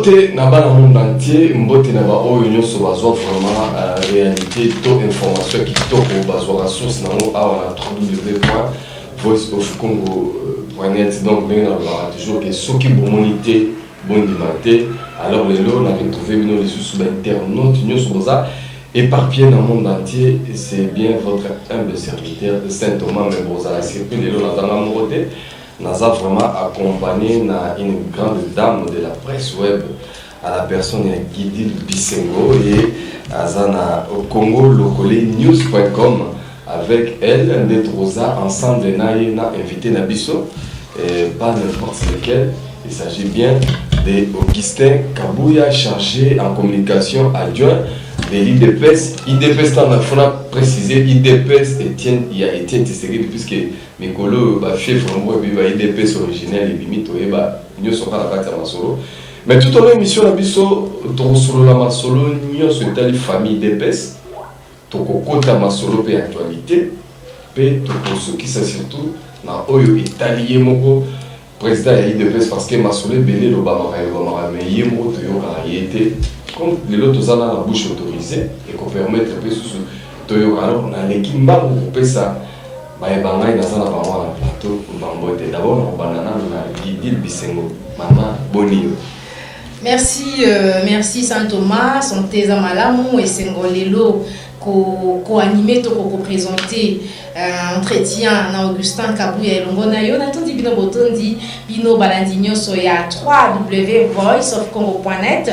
Mbote na bana monde entier, mbote na baoyo nyonso bazwa vraiment réalité to information ya kitoko, bazwaka source nango awa na www.voiceofcongo.net. Donc ndenge nalobaka toujours ke soki bomoni te, bondima te. Alors lelo na retrouve bino lisusu, bainternaute nyonso boza éparpillé dans le monde entier, c'est bien votre humble serviteur Saint Thomas. Mais bozala surpris, lelo nazanga moko te, naza vraiment accompagné na une grande dame de la presse web, à la personne ya Gidil Bisengo et aza na Congo Lokole News.com. Avec elle nde toza ensemble na ye na invité na biso, pas n'importe lequel, il s'agit bien de Augustin Kabouya, chargé en communication adjoint de l'UDPS. UDPS, il faut préciser UDPS Etienne, il y a Etienne Tshisekedi, puisque mikolo bafiefre moko ebi ba UDPS originel ebimi, toyeba nyonso kaka na kati ya masolo. Mais tout au long émission na biso, tokosolola masolo nyonso etali famille UDPS, tokokota masolo mpe actualité, mpe tokosukisa surtout na oyo etali ye moko président ya UDPS, parce que masolo ebele elobamaka elobamaka, mais ye moko toyokaka ye te. Comme lelo toza na bouche autorisée, ekopermettre mpe susu toyoka. Alors naleki mbangu kopesa bayeba ngai naza na bango na plateau bango te. D'abord nakobanda nano na Gidil Bisengo. Mama, boni yo? Merci, merci Saint Thomas. Santé eza malamu, esengo lelo ko-animer to ko-présenter entretien na Augustin Kabuya elongo na yo. Natondi bino, botondi bino balandi nyonso ya www.voiceofcongo.net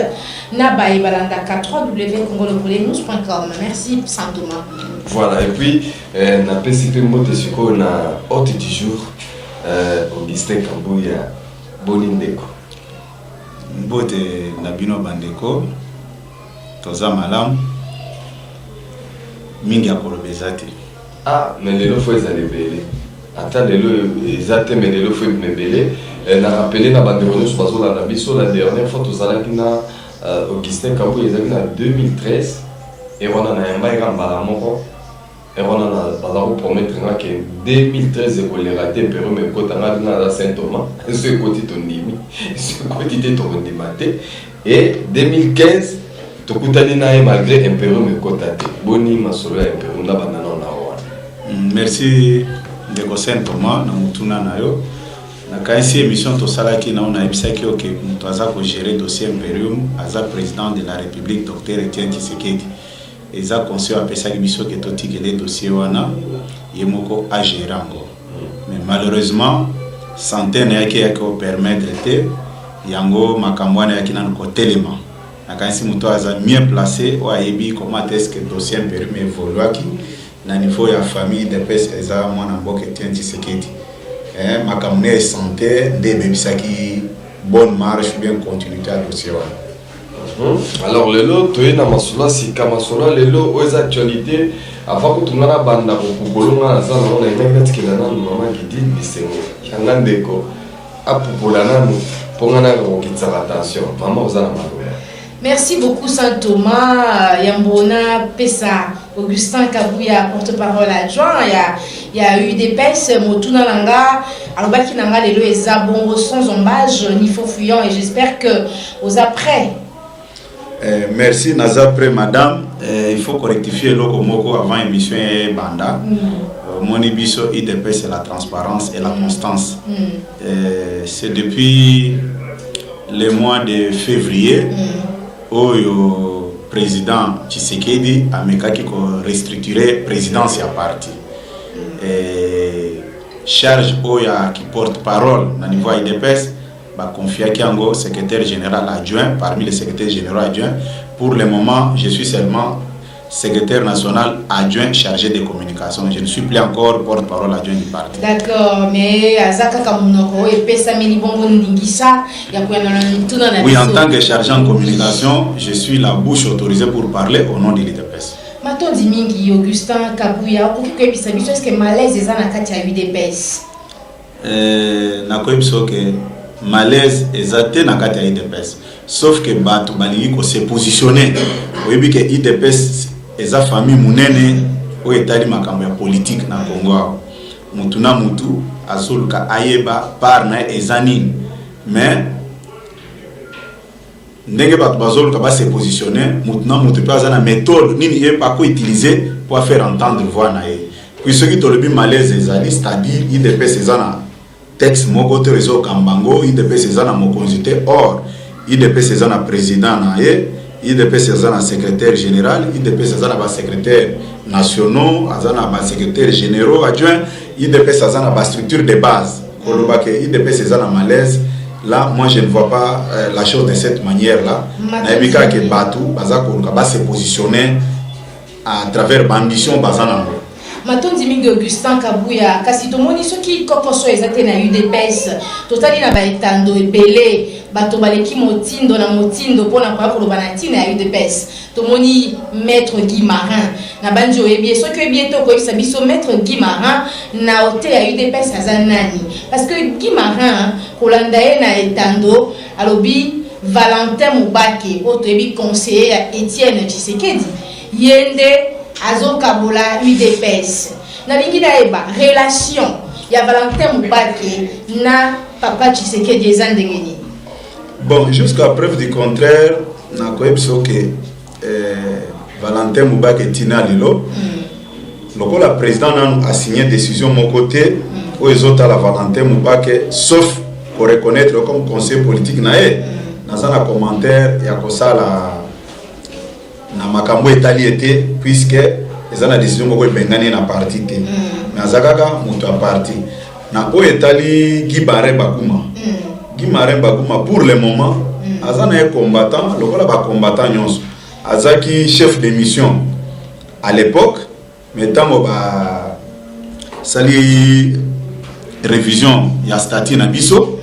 na baye balandaka www.congolokolenews.com. Merci Saint Thomas. Voilà, et puis napesi mpe mbote sikoyo na hôte du jour, Augustin Kabuya. Boni ndeko? Mbote na bino bandeko, toza malamu mingi, ya koloba eza te. Ah, mais lelo faut ezala ebele, ata lelo eza te, mais lelo faut ebima ebele. Na rappeler na bandeko nyonso bazolanda biso, la dernière fois tozalaki na Augustin Kabuya ezalaki na 2013 e wana nayamba eka mbala moko e wana baza kopromettre nga ke 2013 ekoleka te, imperium ekota. Nga nga aza Saint Thomas, so ekoti tondimi, so ekoti te tokondima te. E 2015 tokutani na ye, malgré imperium ekota te. Boni masolo ya imperium na banda nao na wana? Merci ndeko Saint Thomas na motuna na yo. Nakanisi émission tosalaki nao, nayebisaki yo ke moto aza kogérer dossier imperium aza président de la République, docteur Etienne Tshisekedi. Eza conseil apesaki biso ke totikele dossier wana, ye moko agérer yango. Mais malheureusement santé na yaki eyaki kopermettre te, yango makambo wana eyaki nanu kotelema. Nakanisi moto aza mieux placé oyo ayebi comment est ce que dossier imperium évoluaki na niveau ya famille UDPS eza mwana mboka Etienne Tshisekedi. Makambo ne santé nde ebebisaki bonne marche ou bien continuité ya dossier wana. Alors lelo toye na masolo ya sika, masolo ya lelo oyo eza actualité. Avant kutunga na banda kopupola, nga naza nango na ndenge natikela nanu mama Gidil Bisengo yanga ndeko apupola nanu mpo nga naka kokitisaka attention. Mama, oza na maloba? Merci beaucoup Saint Thomas. Yambo na pesa Augustin Kabuya, porte-parole adjoint ya UDPS, motuna na nga alobaki na nga lelo eza bongo sans ambages ni faux fuyant et j'espère que oza prêt. Merci, naza prêt madame. Il faut rectifier eloko moko avant émission ebanda. Omoni biso UDPS, c'est la transparence et la constance. C'est depuis le mois de février oyo président Tshisekedi amekaki korestructurer présidence ya parti. Charge oyo ya porte parole na niveau ya UDPS, baconfiaki yango secrétaire général adjoint. Parmi les secrétaires généraux adjoints, pour le moment je suis seulement secrétaire national adjoint chargé de communication. Je ne suis plus encore porte-parole adjoint du parti. D'accord, mais aza kaka monoko epesameli bongo ndingisa ya koyanola mituna na Oui, en tant que chargé en communication, je suis la bouche autorisée pour parler au nom de l'UDPS. Matondi mingi Augustin Kabuya. Okoki koyebisa biso, est ce que malaise eza na kati ya UDPS? Nakoyebi biso ke malaise eza te na kati ya UDPS, sauf ke bato balingi kose positionner. Oyebi ke UDPS eza famille monene oyo etali makambo ya politike na Congo awa. Mutu na mutu azoluka ayeba part na ye eza nini, mais Ndenge bato bazoluka base positionner, motu na motu mpe aza na méthode nini ye akoutiliser po afaire entendre voix na ye. Puis soki tolobi malaise ezali, c'est-à-dire UDPS eza na texte moko te ezokamba yango, UDPS eza na mokonzi te. Or UDPS eza na président na ye, UDPS eza na secrétaire général, UDPS aza na basecrétaire nationaux, aza na basecrétaire généraux adjoint, UDPS aza na bastructure de base. Koloba ke UDPS eza na malaise là, moi je ne vois pas la chose de cette manière là. Nayebi kaka ke bato baza koluka base positionner à travers baambition baza nango. Matondi mingi, Augustin Kabuya. Kasi tomoni soki kokoso eza te na UDPS. Totali na baetando ebele, bato baleki motindo na motindo mpona koya koloba na ntina ya UDPS. Tomoni maître Guy Marin na bandi, oyebi ye? Soki oyebi ye te, okoyebisa biso maître Guy Marin na ote ya UDPS aza nani? Parce que Guy Marin, kolanda ye na etando, alobi Valentin Mubake, oyo toyebi, conseiller ya Etienne Tshisekedi, ye nde azokabola UDPS. Nalingi nayeba relation ya Valentin Mubake na papa Tshisekedi eza ndenge nini? Bon, jusqu'à preuve du contraire, nakoyebi soki Valentin Mubake ntina lelo lokola président nanu asigné décision moko te oyo ezotala Valentin Mubake, sauf koreconnaître comme conseil politique na ye. Naza na commentaire ya kosala na makambo etali ye te, puisque eza na décision moko ebengani ye na parti te. Mais aza kaka moto ya parti. Na oyo etali Guy Marin Bakuma, Guy Marin Bakuma pour le moment aza na ye combattant lokola bacombattant nyonso. Azaki chef de mission à l'époque, mais ntango basali révision ya statut na biso,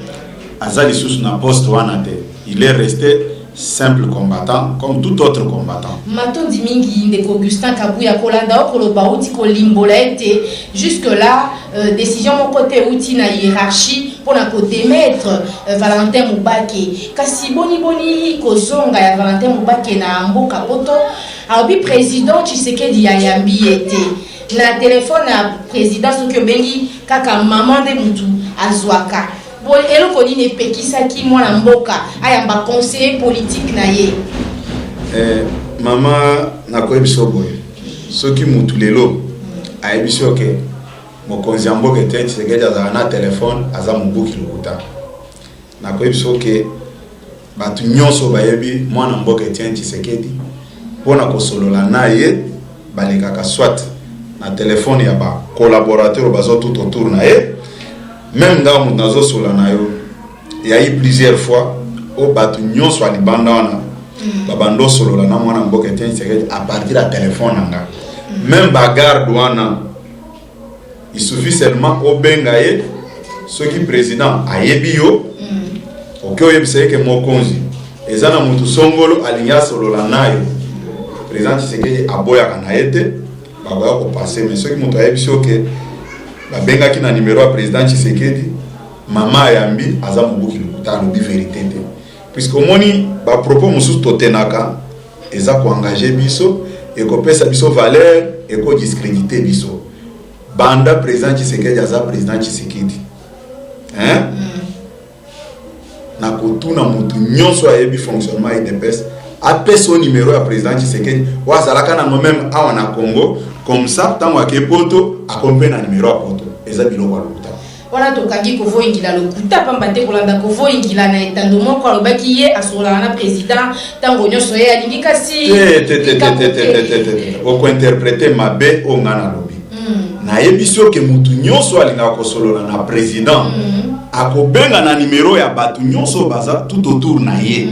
aza lisusu na poste wana te. Il est resté simple combattant comme tout autre combattant. Matondi mingi, ndeko Augustin Kabuya. Kolanda okoloba, outi kolimbola ete jusque là décision moko te euti na hiérarchie mpona kodémettre Valentin Mubake. Kasi boniboni kozonga ya Valentin Mubake na mboka poto? Alobi président Tshisekedi ayambi ye te na telefone ya président. Soki obengi kaka mama nde mutu azwaka. Eloko nini epekisaki mwana mboka ayamba conseiller politique na ye? Mama, nakoyebi so boye: soki mutu lelo ayebi so ke mokonzi ya mboka Etienne Tshisekedi azalaka na telefone, aza mobuki lokuta. Nakoyebi so ke bato nyonso bayebi mwana mboka Etienne Tshisekedi, mpona kosolola na ye balekaka soit na telefone ya bacollaborateur oyo baza tout autour na ye. Même nga moto nazosola na yo, yayi plusieurs fois oyo bato nyonso ya libanda wana babanda osolola na mwana mboka Etienne Tshisekedi à partir ya telefone na nga. Même bagarde wana, il suffit seulement obenga ye. Soki président ayebi yo, oke oyebisa ye ke mokonzi, eza na motu songolo alingi asolola na yo, président Tshisekedi aboyaka na ye te, bakoya kopasser. Mais soki moto ayebisi yo ke babengaki na numero ya président Tshisekedi, mama ayambi, aza mobuki lokuta, alobi vérité te. Puisque omoni, bapropos mosusu totenaka eza koengager biso, ekopesa biso valeur, ekodiscréditer biso. Banda président Tshisekedi aza président Tshisekedi, hein? Na kotuna motu nyonso ayebi fonctionnement ya UDPS, apesa o numero ya président Tshisekedi oyo azalaka nango même awa na Congo. Comme ça, ntango ake poto, akomi mpe na numero ya poto. Eza biloko ya lokuta. Wana tokangi kovoyingila lokuta pamba te. Kolanda kovoyingila na etando moko, alobaki ye asololaka na président ntango nyonso ye alingi, kasi te te te te te te te te te, okointerpréter mabe oyo nga nalobi. Nayebi soki motu nyonso alingaka kosolola na président, akobenga na numero ya bato nyonso baza tout autour na ye.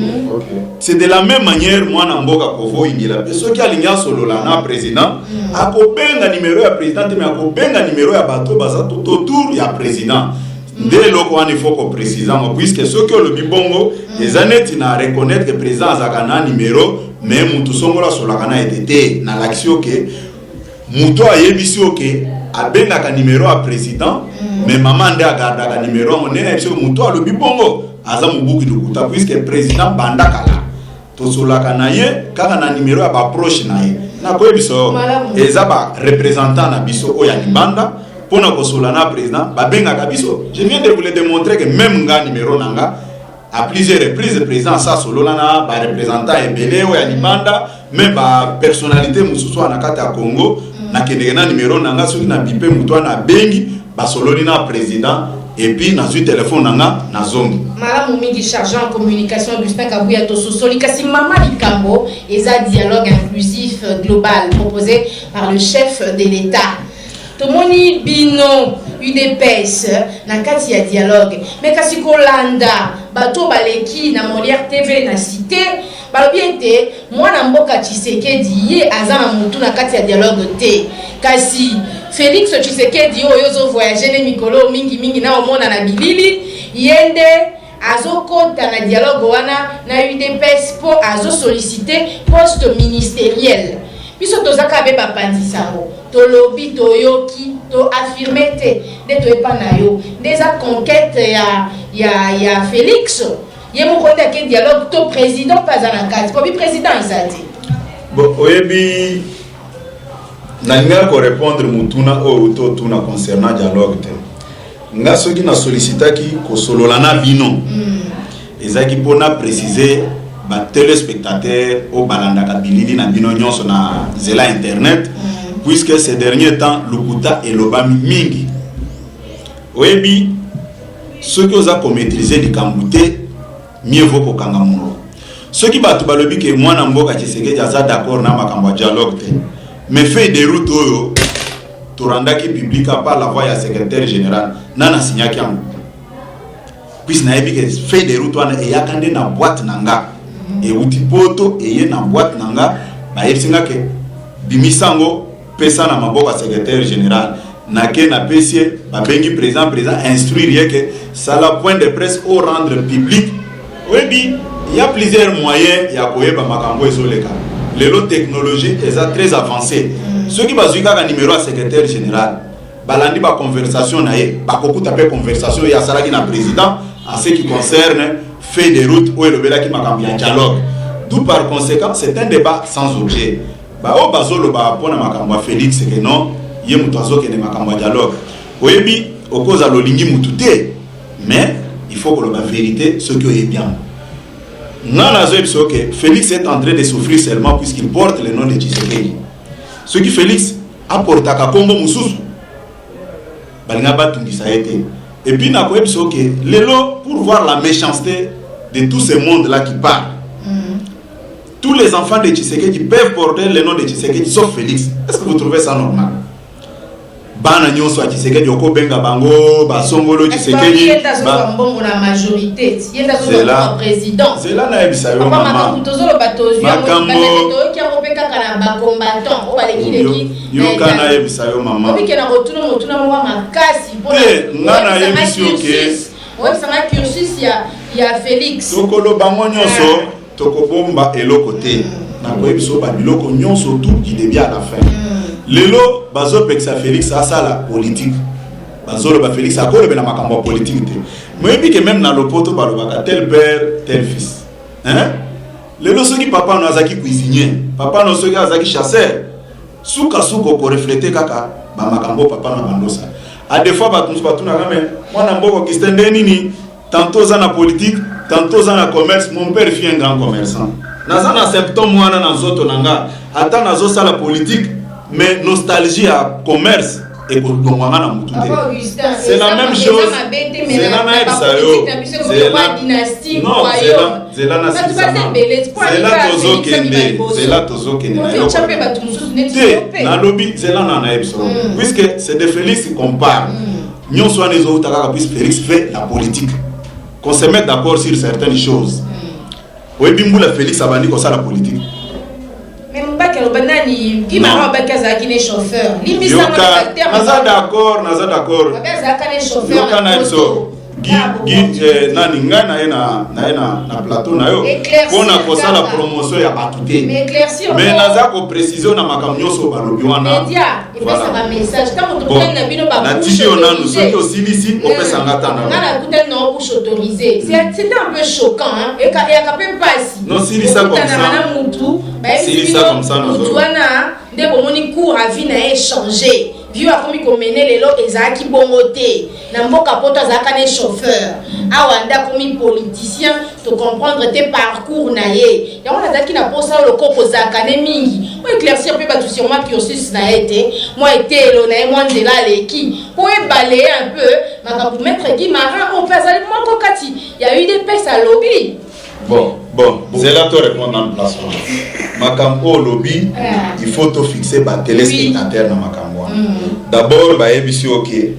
C'est de la même manière mwana mboka kovoyingila mpe, soki alingi asolola na président, akobenga numero ya président te, mais akobenga numero ya bato baza tout autour ya président. Nde eloko wana il faut koprécise yango, puisque soki olobi bongo, eza neti na reconnaître que président azalaka na numero, mais mutu songolo asololaka na ye te. Te, nalakisi yo ke moto ayebisi yo ke abengaka numero ya président, mais mama nde agardaka numero yango. Nde nayebisi yo, moto alobi bongo aza mobuki lokuta, puisque président banda kala tosololaka na ye kaka na numero ya baproche na ye. Nakoyebisa yo, eza bareprésentant na biso oyo ya libanda, mpona kosolola na président babengaka biso. Je viens de vous le démontrer que même nga, numero na nga À plusieurs reprises, président asa solola na bareprésentant ebele oyo ya libanda, me bapersonnalité mosusu wana kati ya Congo. Nakendeke na numero na nga, soki na bipe motu wana abengi, basololi na président, et puis nazwi telefone na nga, nazongi. Malamu mingi, chargé en communication Augustin Kabuya, tososoli. Kasi mama, likambo eza dialogue inclusif global proposé par le chef de l'État. Tomoni bino UDPS na kati ya dialogue, mais kasi kolanda bato baleki na Molière TV na cité, balobi ete mwana mboka Tshisekedi ye aza na motu na kati ya dialogue te. Kasi Félix Tshisekedi oyo ozovoyage ne mikolo mingimingi na omona na bilili, ye nde azokɔta na dialogue wana na UDPS mpo azosollicite poste ministériel. Biso toza kaka be bapanzisa yango, tolobi, toyoki, toaffirme te. Nde toyepa na yo, nde eza conquête ya Félix ye moko nde ake dialogue to président mpe aza na kati? Po bi président eza te. Bon, oyebi, nalingaka korépondre motuna oyo totuna concernant dialogue te. Nga soki nasollicitaki kosolola na bino, ezalaki mpona préciser batéléspectateur oyo balandaka bilili na bino nyonso na nzela internet, puisque ces derniers temps lokuta elobami mingi. Oyebi, soki oza komaîtrise likambo te, mieux vaut kokanga monoko. Soki bato balobi ke mwana mboka Tshisekedi aza d'accord na makambo ya dialogue te, mais feuille de route oyo torandaki public par la voix ya secrétaire général, nana asignaki yango, puisque nayebi ke feuille de route wana eyaka nde na boîte na nga, euti poto, eye na boîte na nga, bayebisi nga ke bimisa yango, pesa na maboko ya secrétaire général. Nake, napesi ye, babengi président, président instruire ye ke sala point de presse au rendre public. Oyebi, il y a plusieurs moyens ya koyeba makambo ezoleka. Lelo technologie eza très avancée. Soki bazwi kaka numéro ya secrétaire général, balandi baconversation na ye, bakokuta mpe conversation oyo asalaki na président en ce qui concerne feuille de route oyo elobelaki makambo ya dialogue. D'où par conséquent, c'est un débat sans objet. Baoyo bazoloba mpona makambo ya Félix ke non, ye moto azokende makambo ya dialogue, oyebi, okozala olingi mutu te, mais il faut koloba vérité soki oyebi yango. Nga nazoyebi biso ke Félix est en train de souffrir seulement puisqu'il porte le nom de Tshisekedi. Soki Félix aportaka nkombo mosusu, balinga batungisa ye te. Et puis nakoyebi biso ke lelo, pour voir la méchanceté de tout ce monde là qui parle, tous les enfants de Tshisekedi peuvent porter le nom de Tshisekedi sauf Félix. Est-ce que vous trouvez ça normal? Bana nyonso ya Tshisekedi okobenga bango basongolo Tshisekedi. Mbongo na majorité, ye nde azozwa président. Zela, nayebisa yo mama. Tozoloba, tozwi toyoki yango mpe kaka na bacombattant oyo balekileki. Yoka, nayebisa yo mama. Obike na kotuna motuna moko makasi. Te, nga nayebisi yo ke oyebisanga cursus ya Félix. Tokoloba bango nyonso, tokobomba eloko te. Nakoyebisa yo babiloko nyonso tout du début à la fin. Lelo bazopekisa Félix asala politique, bazoloba Félix akolobela makambo ya politique te. Moyebi ke même na lopoto balobaka tel père, tel fils, hein? Lelo soki papa no azalaki cuisinier, papa no soki azalaki chasseur, sukasuka okoreflete kaka bamakambo papa na bandosa. A des fois bato mosusu batunaka: me mwana mboka Augustin, nde nini, tantôt oza na politique, tantôt oza na commerce? Mon père fut un grand commerçant. Naza na symptôme wana na nzoto na nga. Ata nazosala politique, mais nostalgie ya commerce ekolongwanga na motu te. C'est la même chose. Zela, nayebisa yo. Zela, zela, tozokende, zela, tozokende na yo te. Nalobi zela na nayebisa yo, puisque c'est de Félix qu'on parle. Nyonso wana ezouta kaka puisque Félix fait la politique. Qu'on se mette d'accord sur certaines choses. Oyebi mbula Félix abandi kosala politique? Mbaki aloba nani? Gimara abaki azalaki ne chauffeur. Yoka, naza d'accord, naza d'accord. Azalaka ne chauffeur. Yoka na biso nani, ngai naye na plateau na yo mpona kosala promotion ya bato te, mais naza koprécise na makambo nyonso balobi wana. Natiki yo nanu, soki osilisi opesanga ta. Na c'était un peu choquant, eyaka mpe mpasi. Non, silisa comme ça. Na mutu silisa comme ça. Mutu wana nde bomoni cours ya vie na ye changer. Vie akomi komene lelo ezalaki bongo te. Na mboka poto azalaka ne chauffeur, awa nde akomi politicien. Tocomprendre te parcours na ye. Yango nazalaki na posa oyo lokoko ozalaka ne mingi po éclaircir mpe bato, sûrement cursus na ye te, mwa etelo na ye, mwa nzela aleki po ebale ye un peu makambo. Maître Guy Marin oyo mpe azali moko kati ya UDPS alobi. Bon, zela to répondre na place wana. Makambo oyo olobi, il faut tofixe batéléspectateur na makambo wana. D'abord bayebisi yo ke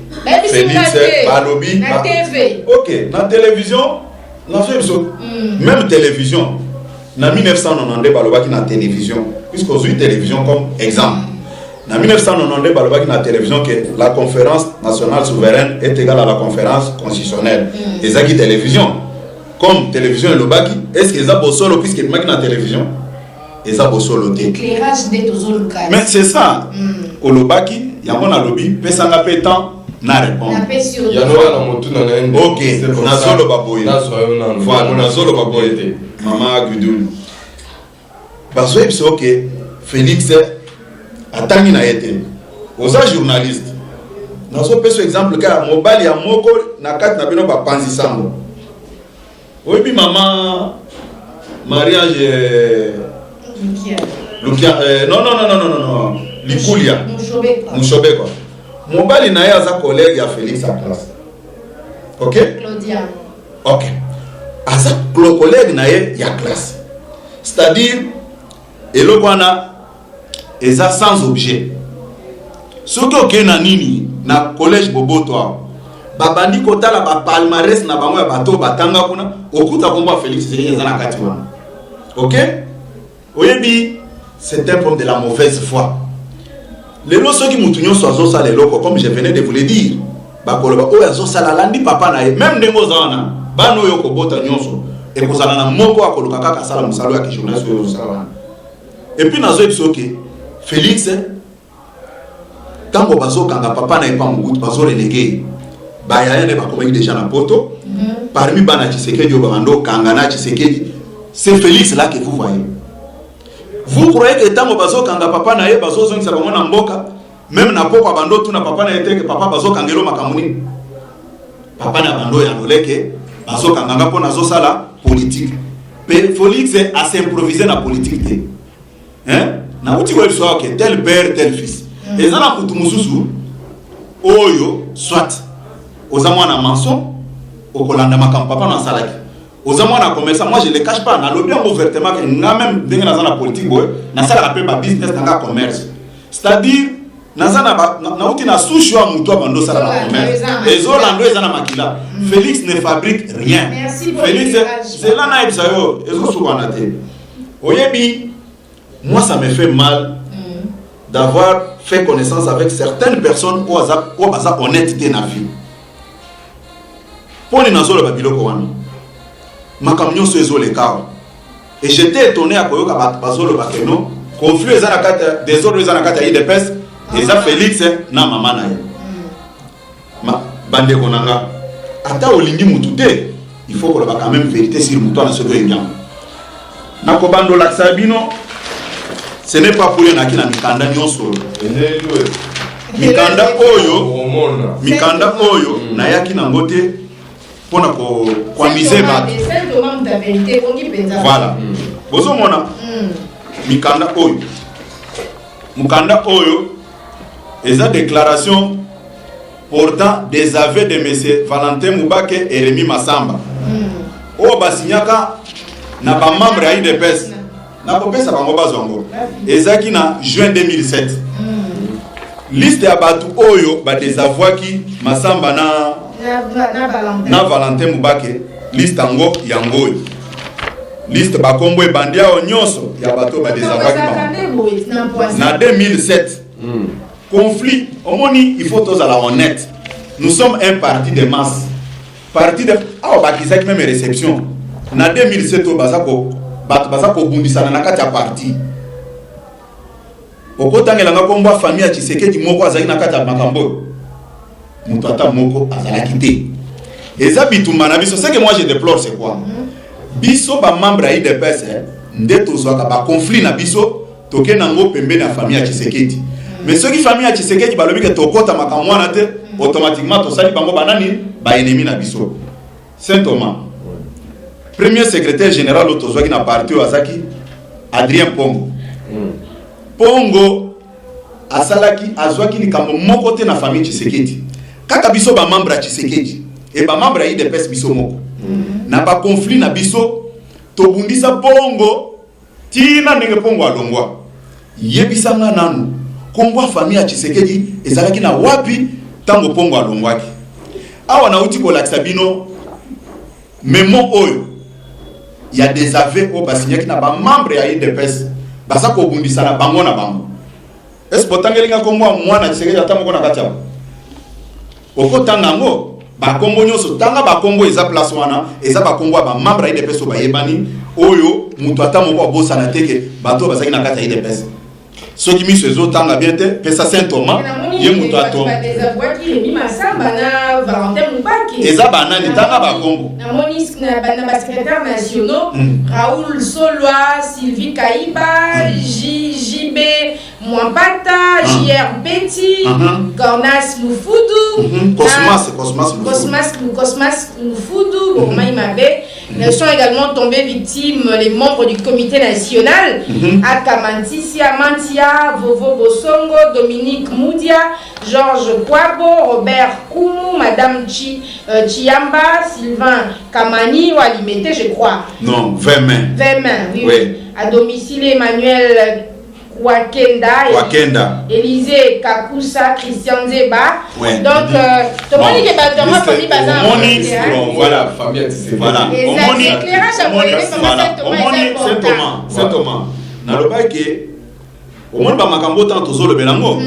Félix balobi na TV. Ok, na télévision nazoyebi biso, même télévision na 1992 balobaki na télévision, puisque ozwi télévision comme exemple, na 1992 balobaki na télévision que la Conférence nationale souveraine est égale à la Conférence constitutionnelle. Ezalaki télévision. Comme télévision elobaki, est ce que eza bosolo? Puisque ebimaki na télévision, eza bosolo te. Éclairage nde tozoluka. Mais c'est ça, olobaki yango, nalobi pesanga mpe temps na répondre. Napesi yo. Yango wana motuna na ye. Ok, nazoloba boye. Nazwa yo nano. Voilà, nazoloba boye te, mama Gudul. Bazoyebisa oke Félix atangi na ye te. Oza journaliste, nazopesa exemple kaka mobali ya moko na kati na bino bapanzi sango. Oyebi mama Mariage Lukia, non, non, non, non, non, non, Likulia. Mushobekwa. Mushobekwa, mobali na ye aza collègue ya Félix ya classe, ok? Claudia. Ok, aza collègue na ye ya classe, c'est-à-dire eloko wana eza sans objet. Soki okei na nini, na collège Boboto awa, babandi kotala bapalmarès na bango ya bato oyo batanga kuna, okuta kombo ya Félix eza na kati wana, ok? Oyebi, c'est un problème de la mauvaise foi. Lelo soki mutu nyonso azosala eloko, comme je venais de vous le dire, bakoloba oyo azosala alandi papa na ye. Même ndenge oza wana, bana oyo okobota nyonso ekozala na moko akoluka kaka asala mosala oyo ya kijournaliste oyo ozosala wana. Et puis nazoyebi soki Félix, ntango bazokanga papa na ye pa Mobutu, bazoreléguer ye, bayaya nde bakomaki déjà na poto. Parmi bana Tshisekedi oyo babanda okanga na Tshisekedi, c'est Félix là que vous voyez. Vous croyez que ntango bazokanga papa na ye, bazozongisa bango na mboka, même na poko abanda otuna papa na ye te ke papa, bazokangela makambo nini? Papa na bando ya loleke bazokanga nga mpo nazosala politique. Mpe Félix as'improvise na politique te, hein? Nauti koyebi so ke tel père, tel fils. Eza na kutu mosusu oyo, soit oza mwana maçon, okolanda makambo papa na asalaki, oza mwana commerçant. Moi, je le cache pas, nalobi yango ouvertement ke nga même ndenge naza na politique boye, nasalaka mpe babusiness na nga commerce, c'est-à-dire naza na nauti na souche oyo ya motu abando osala na commerce, ezolanda oyo eza na makila. Félix ne fabrique rien. Félix, zela nayebisa yo, ezosukwana te. Oyebi, moi, ça me fait mal d'avoir fait connaissance avec certaines personnes oyo baza honnête te na vie. Mponi nazoloba biloko wana, makambo nyonso ezoleka awa, et j'étais étonné ya koyoka bato bazoloba ke non, conflit eza na kati, désordre eza na kati ya UDPS, eza Félix na mama na ye. Bandeko na nga, ata olingi mutu te, il faut koloba quand même vérité sur mutu wana soki oyebi yango. Nakobanda olakisa bino, ce n'est pas pour naki na mikanda nyonso oyo, mikanda oyo, mikanda oyo nayaki nango te mpona koamuser bato. Voilà, bozomona mikanda oyo. Mokanda oyo eza déclaration portant des aveux de monsieur Valentin Mubake et Rémi Massamba, oyo basignaka na bamembre ya UDPS. Nakopesa bango bazwa yango. Ezalaki na juin 2007. Liste ya bato oyo badésavouaki Masamba na Valentin Mubake, liste yango, yango oyo. Liste, bakombo ebandi awa nyonso ya bato oyo badésavouaki bango na 2007. Conflit, omoni, il faut tozala honnête. Nous sommes un parti de masse, parti de awa bakisaki même réception na 2007 oyo baza ko bato baza kobundisana na kati ya parti. Okotangelanga nkombo ya famille ya Tshisekedi moko azalaki na kati ya makambo oyo? Moto ata moko azalaki te. Eza bitumba na biso. Ce que moi je déplore, c'est quoi? Biso bamembre ya UDPS nde tozwaka baconflit na biso, tokende yango pembeni ya famille ya Tshisekedi. Mais soki famille ya Tshisekedi balobi ke tokota makambo wana te, automatiquement tosali bango banani? Baennemi na biso. Saint Thomas, premier secrétaire général oyo tozwaki na parti oyo azaki Adrien Pongo. Pongo asalaki, azwaki likambo moko te na famille Tshisekedi. Kaka biso bamembre ya Tshisekedi e bamembre ya UDPS, biso moko na baconflit na biso, tobundisa Pongo ntina ndenge Pongo alongwa. Yebisanga nanu, kombo ya famille ya Tshisekedi ezalaki na wapi ntango Pongo alongwaki? Awa nauti kolakisa bino memo oyo ya désaveu oyo basinyaki na bamembre ya UDPS, baza kobundisa na bango na bango. Ese botangelinga kombo ya mwana Tshisekedi ata moko na kati yango? Okotanga yango, bakombo nyonso, tanga bakombo eza place wana, eza bakombo ya bamembre ya UDPS oyo bayebani, oyo moto ata moko abosana te ke bato oyo bazalaki na kati ya UDPS. Soki miso ezotanga bien te, pesa Saint Thomas, ye moto ato. Eza banani? Tanga bakombo. Namoni na basecrétaire nationaux Raoul Solwa, Sylvie Kaiba, JB Mwampata, JR Petit, Cornas Lufudu. Cosmas, Cosmas. Cosmas, Cosmas Lufudu, Bokomai Mabe. Sont également tombés victimes les membres du comité national, Akamantisia Mantia, Vovo Bosongo, Dominique Moudia, Georges Kwabo, Robert Koumou, Madame Chiamba, Sylvain Kamani ou Alimete, je crois. Non, 20 mai. 20 mai, oui. À domicile, Emmanuel Wakenda, Wakenda. Élisée Kakusa, Christian Zeba. Donc, tout le monde qui est dans famille bazar. Omoni, voilà, famille. Voilà. Omoni, éclairage à voilà. Omoni, Saint Thomas, Saint Thomas. Nalobaki omoni bamakambo ntango tozolobela yango,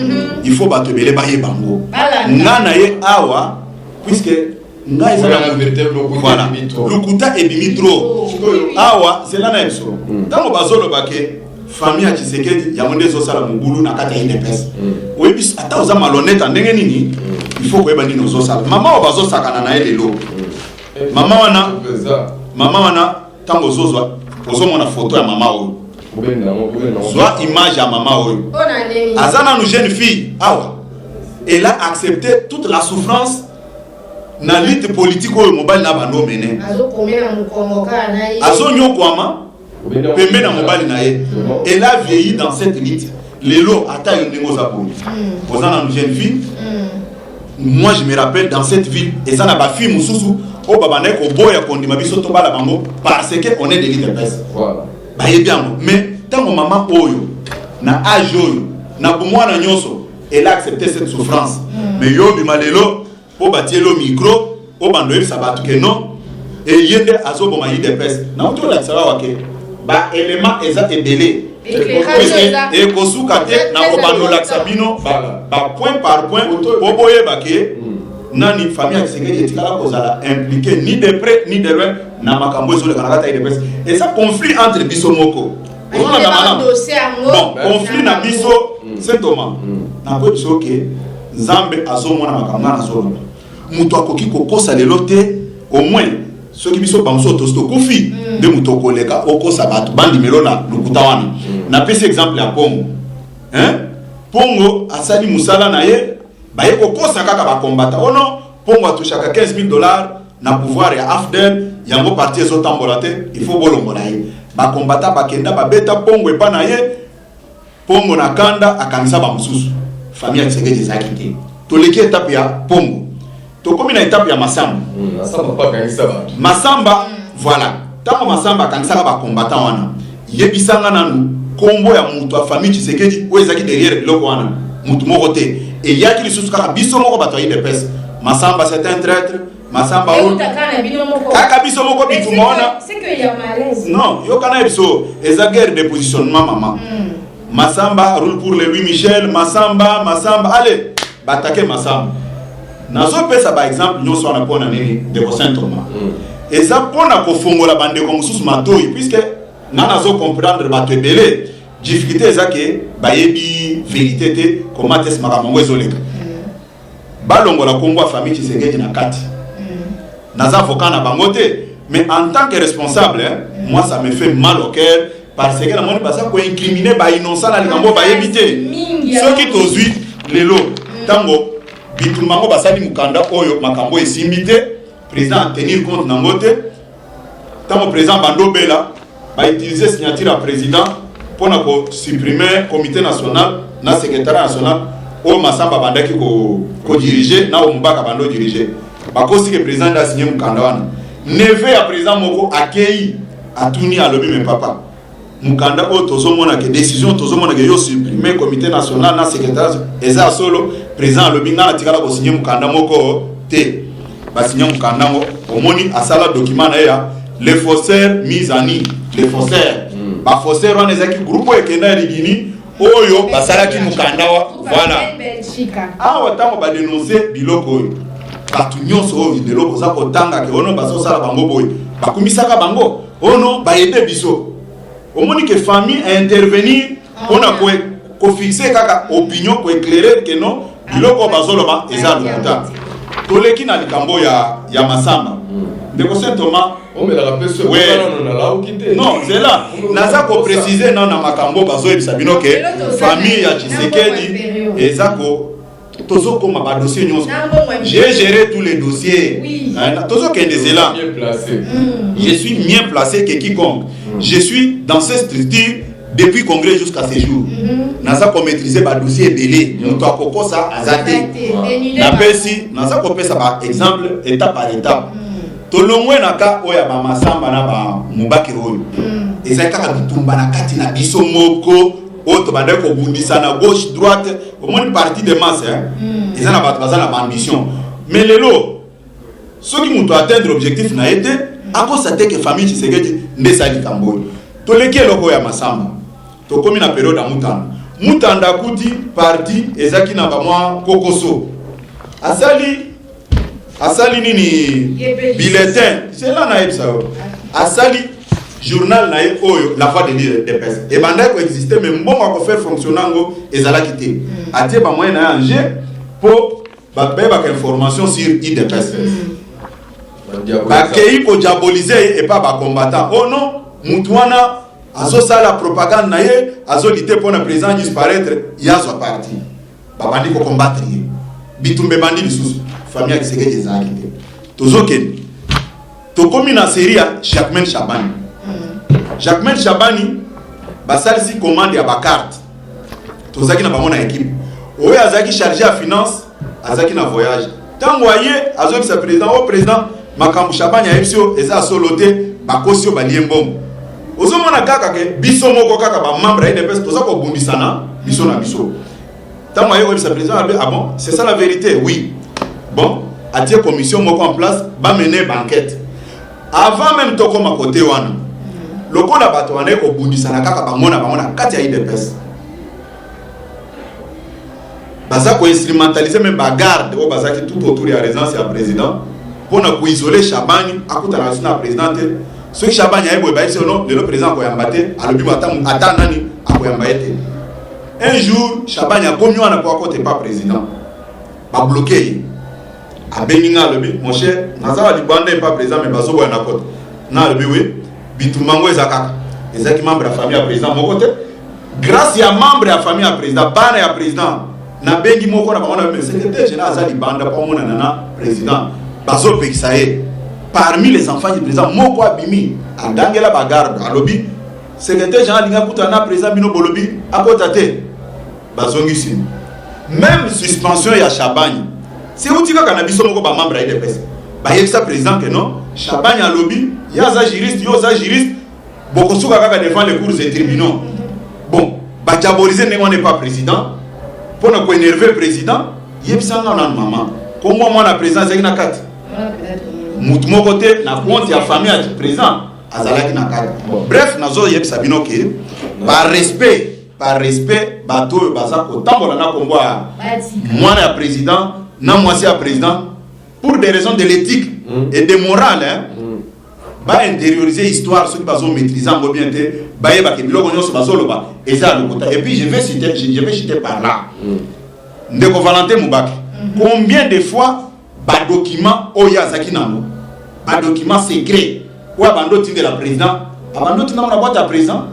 il faut bato ebele bayeba yango. Nga na ye awa, puisque ngai eza voilà, lokuta ebimi trop awa. Zela na ye biso ntango bazoloba ke famille ya Tshisekedi yango nde ezosala mobulu na kati ya UDPS. Oyebi, ata oza malhonnête ndenge nini, il faut koyeba nini ozosala. Mama oyo bazosakana na ye lelo, mama wana, mama wana, ntango ozozwa, ozomona foto ya mama oyo, zwa image ya mama oyo, aza nanu jeune fille awa, elle a accepté toute la souffrance na lutte politique oyo mobali na bando mene, azonyokwama pembe na mobali na ye. Elle a vieilli dans cette lutte. Lelo ata yo ndenge oza boye, oza nanu jeune fille. Moi, je me rappelle, dans cette ville eza na bafille mosusu oyo babandaki koboya kondima biso tobala bango parce que on est de l'UDPS. Bayebi yango. Mais ntango mama oyo na age oyo, na bomwana nyonso, elle a accepté cette souffrance. Mais yo obima lelo mpo batieli yo micro, obanda oyebisa bato ke non, eye nde azoboma UDPS. Nauti olakisa awa ke baélément eza ebele, ekosuka te na kobanda olakisa bino bapoint par point po boyeba ke nani famille ya Tshisekedi etikala kozala impliqué ni de près ni de loin na makambo ezoleka na kati ya UDPS. Eza conflit entre biso moko. Ozolanda malamu? Bon, conflit na biso, Saint Thomas, nakoyebi biso ke Nzambe azomona makambo nga nazoloba. Moto akoki kokosa lelo te. Au moins soki biso bamosusu tosi tokufi, nde moto okoleka okosa bato bandimelo na lokuta wana. Napesi exemple ya Pongo. Pongo asali mosala na ye, baye kokosa kaka bakombata ono Pongo atushaka 15 000 $ na pouvoir ya AFDL, yango parti ezotambola te, il faut bolongola ye. Bakombata bakenda, babeta Pongo epa na ye. Pongo na kanda akangisa bamosusu. Famille ya Tshisekedi ezalaki te. Toleki etape ya Pongo, tokomi na etape ya Masamba. Masamba, voilà. Ntango Masamba akangisaka bakombata wana, yebisanga nanu nkombo ya moto ya famille Tshisekedi oyo ezalaki derrière biloko wana. Motu moko te. Eyaki lisusu kaka biso moko bato ya UDPS. Masamba, c'est un traître, Masamba oyo, kaka biso moko bitumba wana. Non, yokana ye biso, eza guerre de positionnement, mama. Masamba roule pour le Louis Michel, Masamba, Masamba, allez, batake Masamba. Nazopesa baexemple nyonso wana mpona nini, ndeko Saint Thomas? Eza mpona kofongola bandeko mosusu matoi, puisque nga nazocomprendre bato ebele, difficulté eza ke bayebi vérité te, comment est makambo yango ezoleka. Balongola nkombo ya famille Tshisekedi na kati. Naza avocat na bango te, mais en tant que responsable, hein, moi, ça me fait mal au cœur. Parce que namoni baza koincrimine bainnocent na likambo oyo bayebi te. Mingi. Soki tozwi lelo, ntango bitumba yango basali mokanda oyo, makambo esimbi te, président atenir compte nango te. Ntango président bandobela, bautilize signature ya président mpona kosupprime comité national na secrétariat national oyo Masamba abandaki kodirige na oyo Mobaka bandi odirige. Bakosi ke président nde asinye mokanda wana. Neveu ya président moko akei, atuni, alobi: "Me papa, mokanda oyo tozomona ke décision, tozomona ke yo supprime comité national na secrétariat, eza ya solo?" Président alobi: "Ngai natikala kosinye mokanda moko te." Basinya mokanda yango. Omoni, asala document na ye ya les faussaires mise en nu, les faussaires. Bafaussaire wana ezalaki groupe oyo ekenda ya Ligini oyo basalaki mokanda wa. Voilà, awa ntango badénonce biloko oyo, bato nyonso oyo lelo boza kotanga ke ono bazosala bango boye, bakumisaka bango, ono baede biso. Omoni ke famille intervenir mpona kofixe kaka opinion, koéclairer ke non, biloko oyo bazoloba eza lokuta. Toleki na likambo ya Masamba. Ndeko Saint Thomas, Omelaka mpe so. Ouais. Nano nalauki te. Non, zela, naza koprécise nano na makambo bazoyebisa bino ke famille ya Tshisekedi eza ko. Tozokoma badossier nyonso, j'ai géré tous les dossiers. Hein, tozokende, zela. Bien placé. Je suis mieux placé que quiconque. Je suis dans cette structure depuis congrès jusqu'à ce jour. Naza komaîtrise badossier ebele, moto akokosa aza te. Napesi, naza kopesa baexemple étape par étape. Tolongwe na ka oyo ya bamasamba na bamobake oyo ezali kaka bitumba na kati na biso moko oyo tobandaki kobundisa na gauche, droite. Omoni, parti de masse, hein? Eza na bato baza na baambition, mais lelo soki moto atteindre objectif na ye te, akosa te ke famille Tshisekedi nde esali likambo oyo. Toleki eloko oyo ya Masamba, tokómi na période ya Mutanda. Mutanda akuti parti ezalaki na bamwa kokoso. Asali nini? Bulletin. Zela, nayebisa yo. Asali journal na ye oyo La Voix de l'UDPS. Ebandaki koexiste, mais mbongo ya kofaire fonctionner yango ezalaki te. Atie bamoyen na ye en jeu mpo bato bayebaka information sur UDPS. Bakei kodiabolize ye epa bacombattant: "Oh non, mutu wana azosala propagande na ye, azolite mpo na président disparaître, ye azwa parti." Babandi kocombattre ye, bitumba ebandi lisusu. Famille ya Tshisekedi ezalaki te. Tozokende, tokomi na série ya Jacquemain Shabani. Jacquemain Shabani basalisi commande ya bacarte. Tozalaki na bango na équipe. Oyo azalaki chargé ya finance azalaki na voyage. Ntango aye, azoyebisa président: "O président, makambo Shabani ayebisi yo eza ya solo te, bakosi yo, balie mbongo." Ozomona kaka ke biso moko kaka bamembre ya UDPS toza kobundisana biso na biso. Ntango aye koyebisa président, alobi: "Ah bon, c'est ça la vérité?" "Oui." Bon, atie commission moko en place, bamene baenquête. Avant même tokóma kote wana, lokola bato bandaki kobundisana kaka bango na bango na kati ya UDPS, baza koinstrumentalize même bagarde oyo bazalaki tout autour ya résidence ya président mpona koisole Shabani, akutana so na président te. Soki Shabani aye boye, bayebisi: "No, lelo président akoyamba te." Alobi ata nani akoyamba ye te. Un jour Shabani akomi wana mpo akote pa président, babloke ye. Abengi nga, alobi: "Mon cher, naza na libanda epa président, mais bazoboya na kota." Nga alobi: "We, bitumba ngo eza kaka." Ezalaki membre ya famille ya président moko te. Grâce ya membre ya famille ya président, bana ya président, nabengi moko na bango na secrétaire général aza libanda mpo amonana na président, bazopekisa ye. Parmi les enfants du président, moko abimi, adangela bagarde, alobi: "Secrétaire général alingi akutana na président, bino bolobi akota te." Bazongisi. Même suspension ya Shabani seuti kaka na biso moko bamembre ya UDPS. Bayebisa président ke non, Shabani alobi ye aza juriste, yo oza juriste, bokosuka kaka devant les cours et tribunaux. Bon, badiabolize ndenge wana epa président mpona koénerve président. Yebisanga nanu, mama, komwa mwana président azalaki na kati? Mutu moko te na compte ya famille ya président azalaki na kati. Bref, nazoyebisa bino ke par respect, bato oyo baza kotambola na kombo ya mwana ya président na mwasi ya président, pour des raisons de l'éthique et de morale, hein, baintérioriser histoire. Soki bazomaîtrise yango bien te, bayebaka biloko nyonso bazoloba eza ya lokuta. Et puis je vais citer par là ndeko Valentin Mubake. Combien de fois badocument oyo azalaki nango, badocument secret oyo abandi otindela président, abandi otindango na boîte ya président?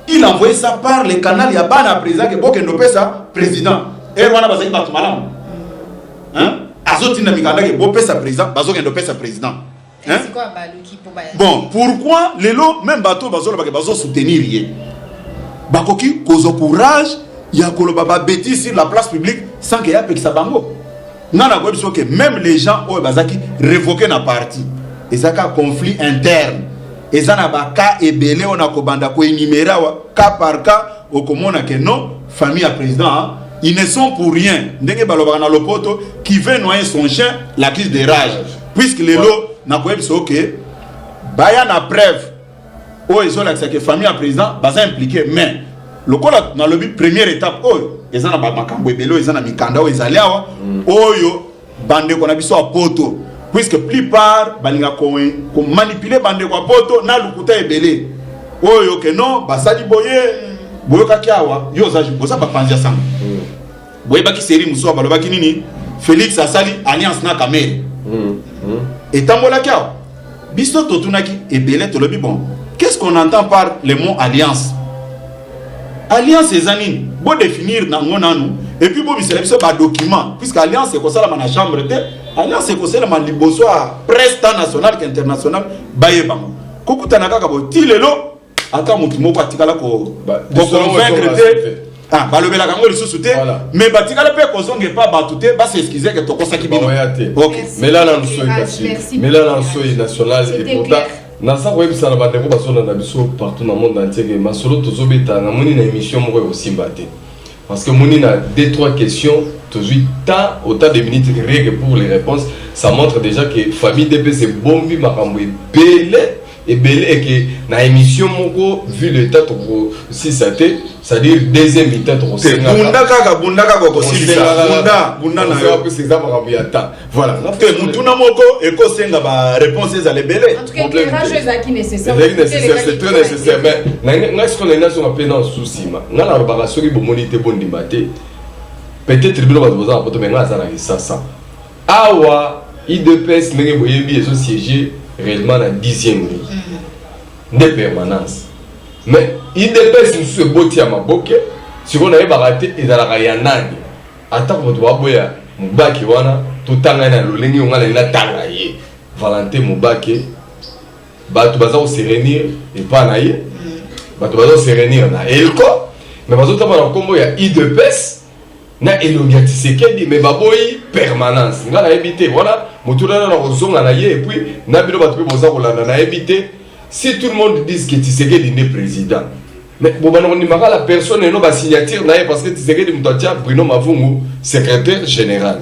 Il envoyait ça par le canal ya bana ya président ke bokende opesa président. Ere wana bazalaki bato malamu. Hein? Azotinda mikanda ke bopesa président, bazokende opesa président. Hein? Bon, pourquoi lelo même bato bazoloba ke bazo soutenir ye? Bakoki kozwa courage ya koloba ba bêtises sur la place publique sans que ya pekisa bango. Nga na koyebi soki même les gens oyo bazaki révoqué na parti, ezaka conflit interne, eza na ba cas ebele oyo na kobanda koénumérer awa cas par cas, okomona ke non, famille ya président, ils ne sont pour rien. Ndenge balobaka na lopoto, qui veut noyer son chien l'accuse de rage. Puisque lelo nakoyebisa oke baya na preuve oyo ezolakisa ke famille ya président baza impliqué. Mais lokola nalobi, première étape oyo eza na bamakambo ebele oyo eza na mikanda oyo ezali awa, oyo bandeko na biso ya poto, puisque plupart balingaka komanipuler bandeko ya poto na lukuta ebele oyo ke non, basali boye. Boyokaki awa, yo oza bapanzi ya sango, boyebaki série mosusu balobaki nini? Félix asali alliance na Kamerhe. Etambolaki awa, biso totunaki ebele, tolobi: bon, qu'est-ce qu'on entend par le mot alliance? Alliance eza nini? Bodéfinir nango nanu et puis bobisela biso badocument, puisque alliance ekosalama na chambre te, alliance ekosalama liboso ya presse, tant national qu'international, bayebango. Kokutana kaka bo ti lelo, ata motu moko atikala koconvaincre te. Ah, balobelaka yango lisusu te, mais batikala mpe kozonga epa bato te, bas'excuser ke tokosaki bino. Ok, mela na nsoi, kasi mela na nsoi national. Et pourtant naza koyebisa na bandeko bazolanda biso partout na monde entier ke masolo tozobeta, namoni na émission moko ekosimba te, parce que moni na deux trois questions, tozwi tant autant de minutes rien que pour les réponses. Ça montre déjà que famille UDPS ebombi makambo ebele ebele eke na émission moko, vu le temps, tokosisa te, c'est-à-dire deuxième mi-temps. Tokosengabunda kaka, bunda kaka, okosilisa. Bunda, bunda na yo. Eza makambo ya temps, voilà. Te, mutuna moko ekosenga baréponse ezala ebele. Ezalaki nécessaire, c'est très nécessaire. Mais ngai sikoyo nalingi nazonga mpe na su nsima. Ngai nalobaka, soki bomoni te, bondima te. Peut-être bino bato boza na poto, mais ngai aza na Kisasa awa. UDPS, ndenge boyebi, ezosiéger réellement na 10e rue nde permanence, mais UDPS mosusu eboti ya maboke. Sikoyo nayebaka te ezalaka ya nani. Atako bato baboya Mobake wana, totanga ye na lolenge oyo ngai nalingi natanga ye, Valentin Mobake. Bato baza kose réunir epa na ye, bato baza kose réunir na elko, mais bazotamba na nkombo ya UDPS na elongi ya Tshisekedi, mais baboyi permanence. Ngai nayebi te wana motu nana na kozonga na ye. Et puis na bino bato mpe boza kolanda, nayebi te si tout le monde dit que Tshisekedi nde président, mais bobanda kondimaka la personne eno basignature na ye, parce que Tshisekedi moto atia Bruno Mavungu secrétaire général.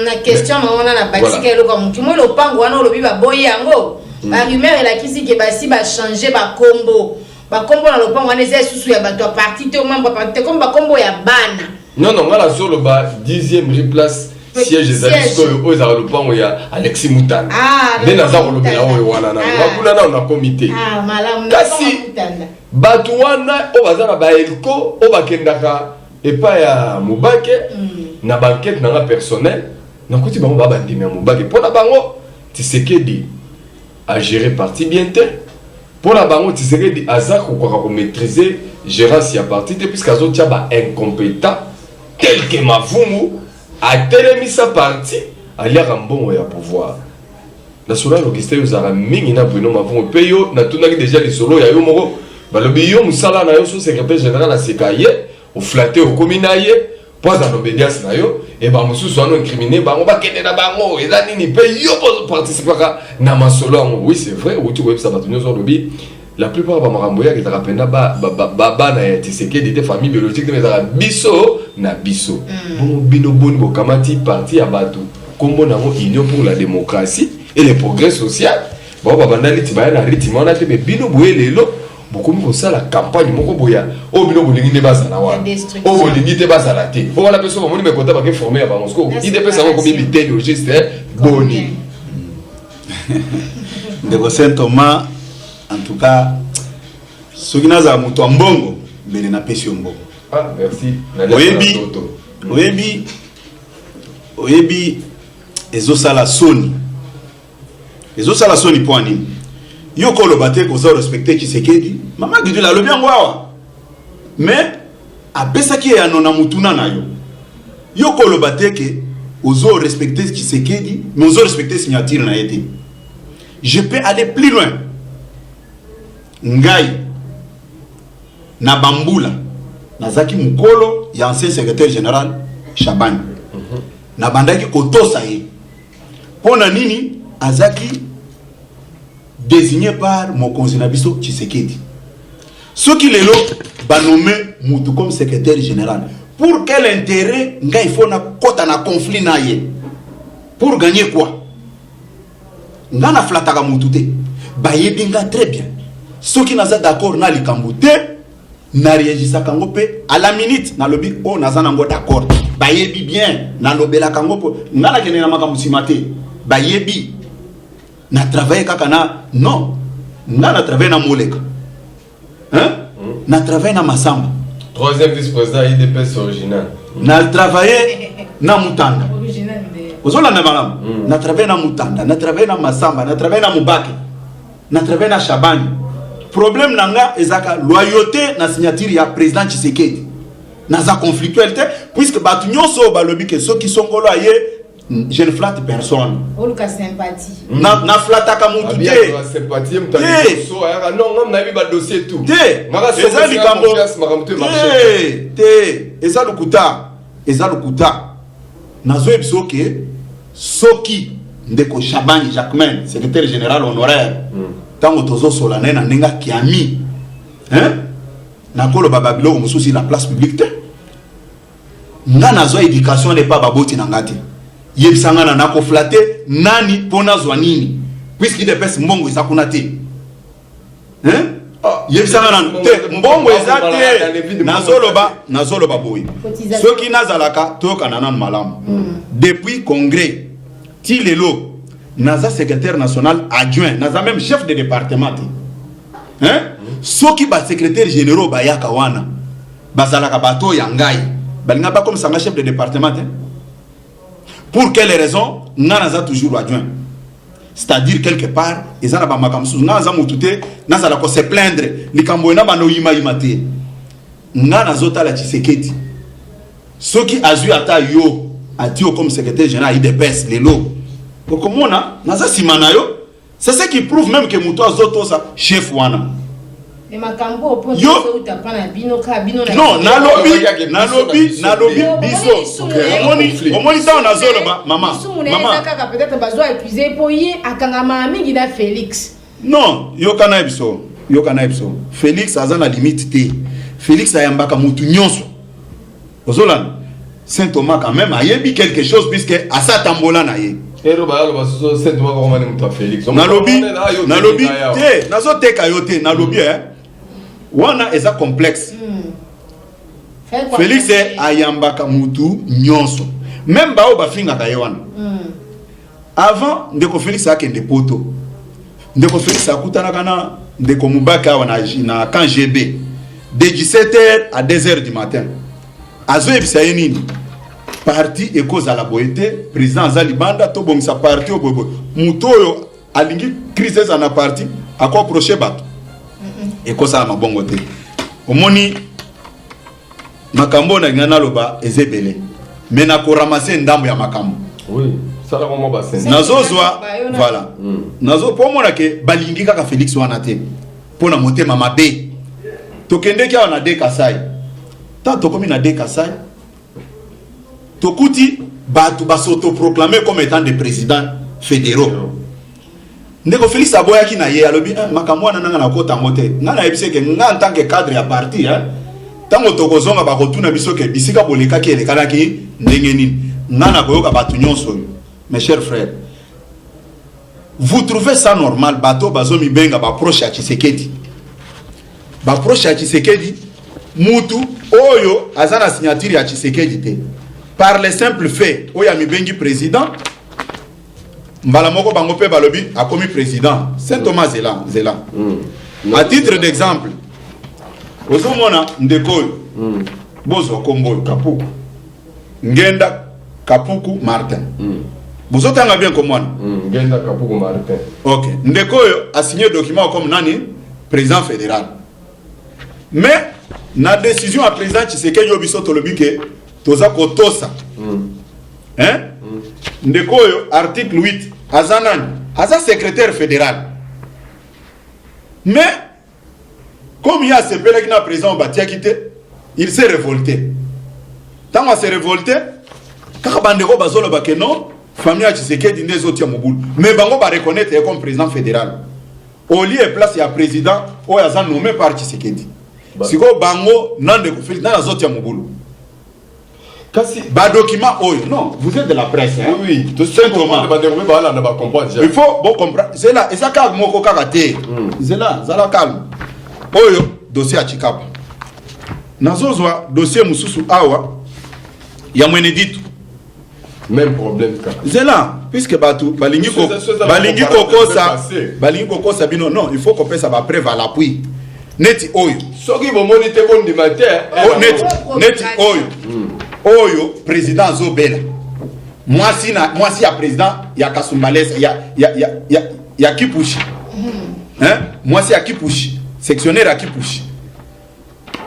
Na question na wana, na batika eloko ya motu moi, lopango wana olobi baboyi yango, barumeur elakisi ke basi bachange bakombo. Bakombo na lopango wana eza lisusu ya bato ya parti te, membre ya parti te, comme bakombo ya bana. Non, ngai nazoloba 10e rue, place siège ezali sikoyo, oyo ezalaka lopango ya Alexis Mutanda. Nde naza kolobela oyo wana nano bakuna nano nakomi te. Kasi bato wana oyo baza na baelko, oyo bakendaka epai ya Mobake, na bankete na nga personnel, nakuti bango baa bandimi ya Mobake. Mpo na bango, Tshisekedi agéré parti bien te. Mpo na bango, Tshisekedi aza kokoka komaîtriser gérance ya parti te, puisque azotia baincompétent tel que Mavungu. Atelemisa parti, aliaka mbongo ya pouvoir national. Augustin, ozalaka mingi na Bruno Mavungu, mpe yo natunaki déjà lisolo ya yo moko, balobi yo mosala na yo so secrétaire général aseka ye, oflatter, okomi na ye mpo aza na obédience na yo. E bamosusu wana incrimine bango, bakende na bango, eza nini? Mpe yo participaka na masolo yango. Oui, c'est vrai, outi koyebisa bato nyonso, olobi la plupart bamakambo eyaka ezalaka mpenza bana ya Tshisekedi te, famille biologique te, ezalaka biso na biso. Bongo bino, boni bokamati parti ya bato, nkombo nango Union pour la démocratie et le progrès social? Bao babanda liti, baya na rythme wana te, mais bino boye lelo bokomi kosala campagne moko boya oyo bino bolingi nde bazala wana, oyo bolingi te bazala te. O wana mpe so bamoni mekota bake forme ya bango. Siko UDPS yango ekomi biteli au juste? Boni? Ndeko Saint Thomas, en tout cas soki nazala moto ya mbongo, mbele napesi yo mbongo. Ah, merci. Oyebi, ezosala soni, ezosala soni. Mpo nini yo koloba te koza respecte Tshisekedi? Mama Gidula alobi yango awa. Mais apesaki eyano na motuna na yo. Yo koloba te ke ozo respecter Tshisekedi, mais ozo respecter signature na ye te. Je peux aller plus loin. Ngai na bambula nazalaki mokolo ya ancien secrétaire général Shabani. Nabandaki kotosa ye. Mpo na nini? Azaki désigné par mokonzi na biso Tshisekedi. Soki lelo banome mutu comme secrétaire général, pour quel intérêt ngai il faut nakota na conflit na ye? Pour gagner quoi? Nga naflataka mutu te, bayebi nga très bien. Soki naza d'accord na likambo te, naréagisaka yango mpe à la minute, nalobi oyo naza nango d'accord te. Bayebi bien, nalobelaka yango mpo nga nakende na makambo nsima te. Bayebi na travaille kaka na non, nga na travaille na Moleka, hein? Na travaille na Masamba. Troisième vice-président UDPS original. Na travaille na Mutanda. Original nde. Ozolanda malamu. Na travaille na Mutanda, na travaille na Masamba, na travaille na Mubake, na travaille na Shabani. Problème na nga ezaka loyauté na signature ya président Tshisekedi. Naza conflictuel te, puisque bato nyonso oyo balobi ke soki songolo aye, je ne flatte personne. Oluka sympathie. Naflataka mutu te. Sympathie moto Te. so ayaka non, ngam nayebi badossier tout. Te. Ngaka Eza likambo makambo to emarché. Te, te, eza lokuta, eza lokuta. Nazoyebisa oke soki ndeko Shabani Jacquemain, secrétaire général honoraire, ntango tozosola na ye na ndenge akiami, hein? Nakoloba babiloko mosusu na place publique te. Nga nazwa éducation wana epa baboti na nga te. Yebisa nga na nakoflatter nani mpo nazwa nini, puisque UDPS mbongo eza kuna te, hein? Yebisa nga nanu te, mbongo eza te. Nazoloba boye, soki nazalaka, toyokana nanu malamu. Depuis congrès ti lelo, naza secrétaire national adjoint, naza même chef de département te, hein? Soki basecrétaire généraux bayaka wana, bazalaka bato ya ngai, balinga bakomisa nga chef de département te. Pour quelle raison nga naza toujours adjoint? C'est-à-dire, quelque part eza na bamakambo mosusu, nga naza motu te nazala kose plaindre likambo oyo na banda oyimayima te. Nga nazotala Tshisekedi, soki azwi ata yo, ati yo comme secrétaire général ya UDPS lelo, okomona naza nsima na yo. C'est ce qui prouve même que moto azotosa chef wana. Me makambo oyo mpo tozouta mpa na bino kaka bino na Non, nalobi, nalobi, nalobi biso. Biso omoni ntango nazoloba, mama. Lisumu na ye eza kaka peut-être bazwa accuse mpo ye akangamaka mingi na Félix. Non, yoka na ye biso, yoka na ye biso. Félix aza na limite te. Félix ayambaka motu nyonso. Ozolanda, Saint Thomas quand même ayebi quelque chose, puisque asa tambola na ye. Ero bayaloba soso Saint Thomas bakomani moto ya Félix. Nalobi, nalobi te, nazoteka yo te. Nalobi wana eza complexe. Félix ayambaka mutu nyonso, même bao bafingaka ye wana. Avant ndeko Félix akende Poto, ndeko Félix akutanaka na ndeko Mubaka awa na camp GB de 17h à 2h du matin. Azoyebisa ye nini? Parti ekozala boye te, président aza libanda, tobongisa parti oyo boyeboye. Moto oyo alingi crise eza na parti akoapproche bato, ekosala mabongo te. Omoni, makambo oyo nalinga naloba eza ebele, me nakoramasser ndambo ya makambo. Oui, salaka mwa basene. Nazozwa, voilà, nazo mpo omona ke balingi kaka Félix wana te mpo na motema mabe. Tokendeki awa na de Kasai. Ntango tokomi na de Kasai, tokuti bato bas'autoproclamer comme étant des présidents fédéraux. Ndeko Félix aboyaki na ye, alobi: "Eh, makambo wana nanga nakota yango te." Nga nayebisi ke nga en tant que cadre ya parti, ntango tokozonga, bakotuna biso ke bisika bolekaki elekanaki ndenge nini. Nga nakoyoka bato nyonso oyo. Mes chers frères, vous trouvez ça normal, bato bazomibenga baproche ya Tshisekedi, baproche ya Tshisekedi, mutu oyo aza na signature ya Tshisekedi te, par le simple fait oyo amibengi président, mbala moko bango mpe balobi akomi président? Saint Thomas, zela, zela. À titre d'exemple, ozomona ndeko oyo, bozwa kombo oyo, Kapuku Ngenda, Kapuku Martin. Bozotanga bien kombo wana? Ngenda Kapuku Martin. Ok, ndeko oyo asigné document comme nani? Président fédéral. Mais Na décision ya président Tshisekedi oyo biso tolobi ke toza kotosa, hein? Ndeko oyo, article 8, aza nani? Aza secrétaire fédéral. Mais comme ye asepelaki na président oyo batiaki te, il s'est révolté. Ntango ase révolté, kaka bandeko bazoloba ke non, famille ya Tshisekedi nde ezotia mobulu. Mais bango bareconnaître ye comme président fédéral au lieu et place ya président oyo aza nommé par Tshisekedi. Sikoyo bango na ndeko Félix, nani azotia mobulu? Kasi Badocument oyo, non, vous êtes de la presse, hein? Oui. Saint Thomas. Bandeko mpe balanda, bacomprendre déjà. Il faut bon comprendre. Zela, eza kaka moko kaka te. Zela, zala calme. Oyo dossier ya Tshikapa. Nazozwa dossier mosusu awa ya Mweneditu. Même problème kaka. Zela, puisque bato balingi balingi kokosa, balingi kokosa bino. Non, il faut kopesa bapreuve à l'appui. Neti oyo. Soki bomoni te, bondima te. Neti oyo, oyo président azobela, mwasi na mwasi ya président ya Kasumbalesa, ya Kipushi, hein? Mwasi ya Kipushi, sectionnaire ya Kipushi,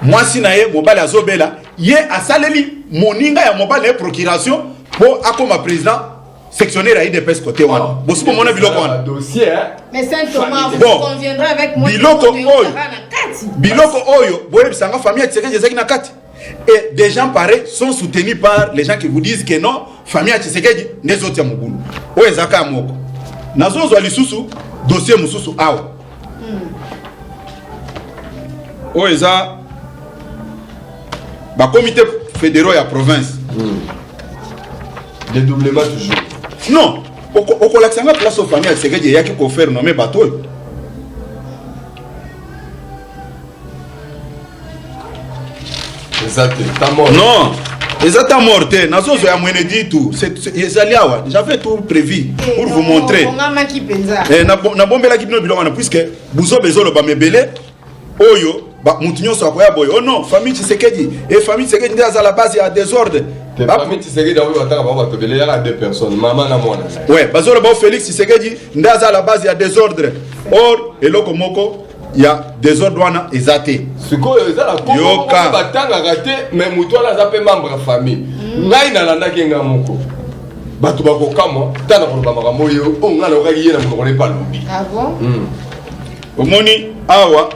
mwasi na ye, mobali azobela, ye asaleli moninga ya mobali na ye procuration mpo akoma président sectionnaire ya UDPS kote wana. Bosi bomona biloko wana. Dossier, hein? Mais Saint Thomas, vous Bon. conviendrez avec moi Biloko que oyo. na kati. Biloko oyo, boyebisanga, famille ya Tshisekedi ezalaki na kati? Et des gens pareils sont soutenus par les gens qui vous disent que non, famille ya Tshisekedi nde ezotia mobulu. Oyo ezalaka ya moko. Nazozwa lisusu dossier mosusu awa, oyo eza bakomité fédéraux ya province. Dédoublement toujours. Non, okolakisa nga place oyo famille ya Tshisekedi eyaki kofaire nommer bato oyo? Eza te ta mort. Non, eza ta mort te. Nazozwa ya Mweneditu. Ezali awa, j'avais tout prévu pour vous montrer. Ongamaki mpenza. Nabombelaki bino biloko wana puisque buzoba ezolobama ebele. Oyo mutu nyonso akoya boye: oh non, famille Tshisekedi e famille Tshisekedi nde aza la base ya désordre. Te. Famille Tshisekedi oyo bataka bango bato ebele, yaka deux personnes, mama na mwana na ye. Ouais, bazoloba o Félix Tshisekedi nde aza la base ya désordre. Or eloko moko ya désordre wana eza te. Sikoyo eza na kombo moko Yoka. mpe batangaka te, mais motu wana aza mpe membre ya famille. Ngai nalandaki nga moko, bato bakokamwa ntango koloba makambo oyo. Oyo ngai nayokaki ye na monoko na epa alobi. Ah bon? Omoni awa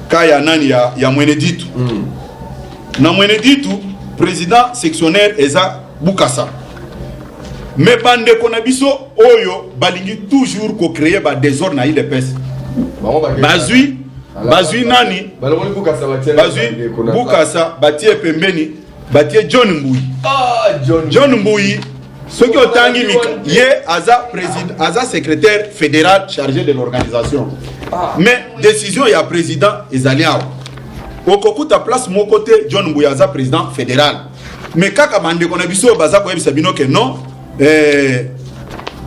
ka ya nani, ya Mweneditu. Na Mweneditu, président sectionnaire eza Bukasa. Mais bandeko na biso oyo balingi toujours kocréer badésordre na UDPS, Bango bazwi nani? Balongoli Bukasa, batie Bazwi Bukasa, batie pembeni, batie John Mbuyi. Ah, John. John Mbuyi, soki otangi ye aza président, aza secrétaire fédéral chargé de l'organisation. Mais décision ya président ezali awa, okokuta place moko te John Mbuyi aza président fédéral. Mais kaka bandeko na biso oyo baza koyebisa bino ke non,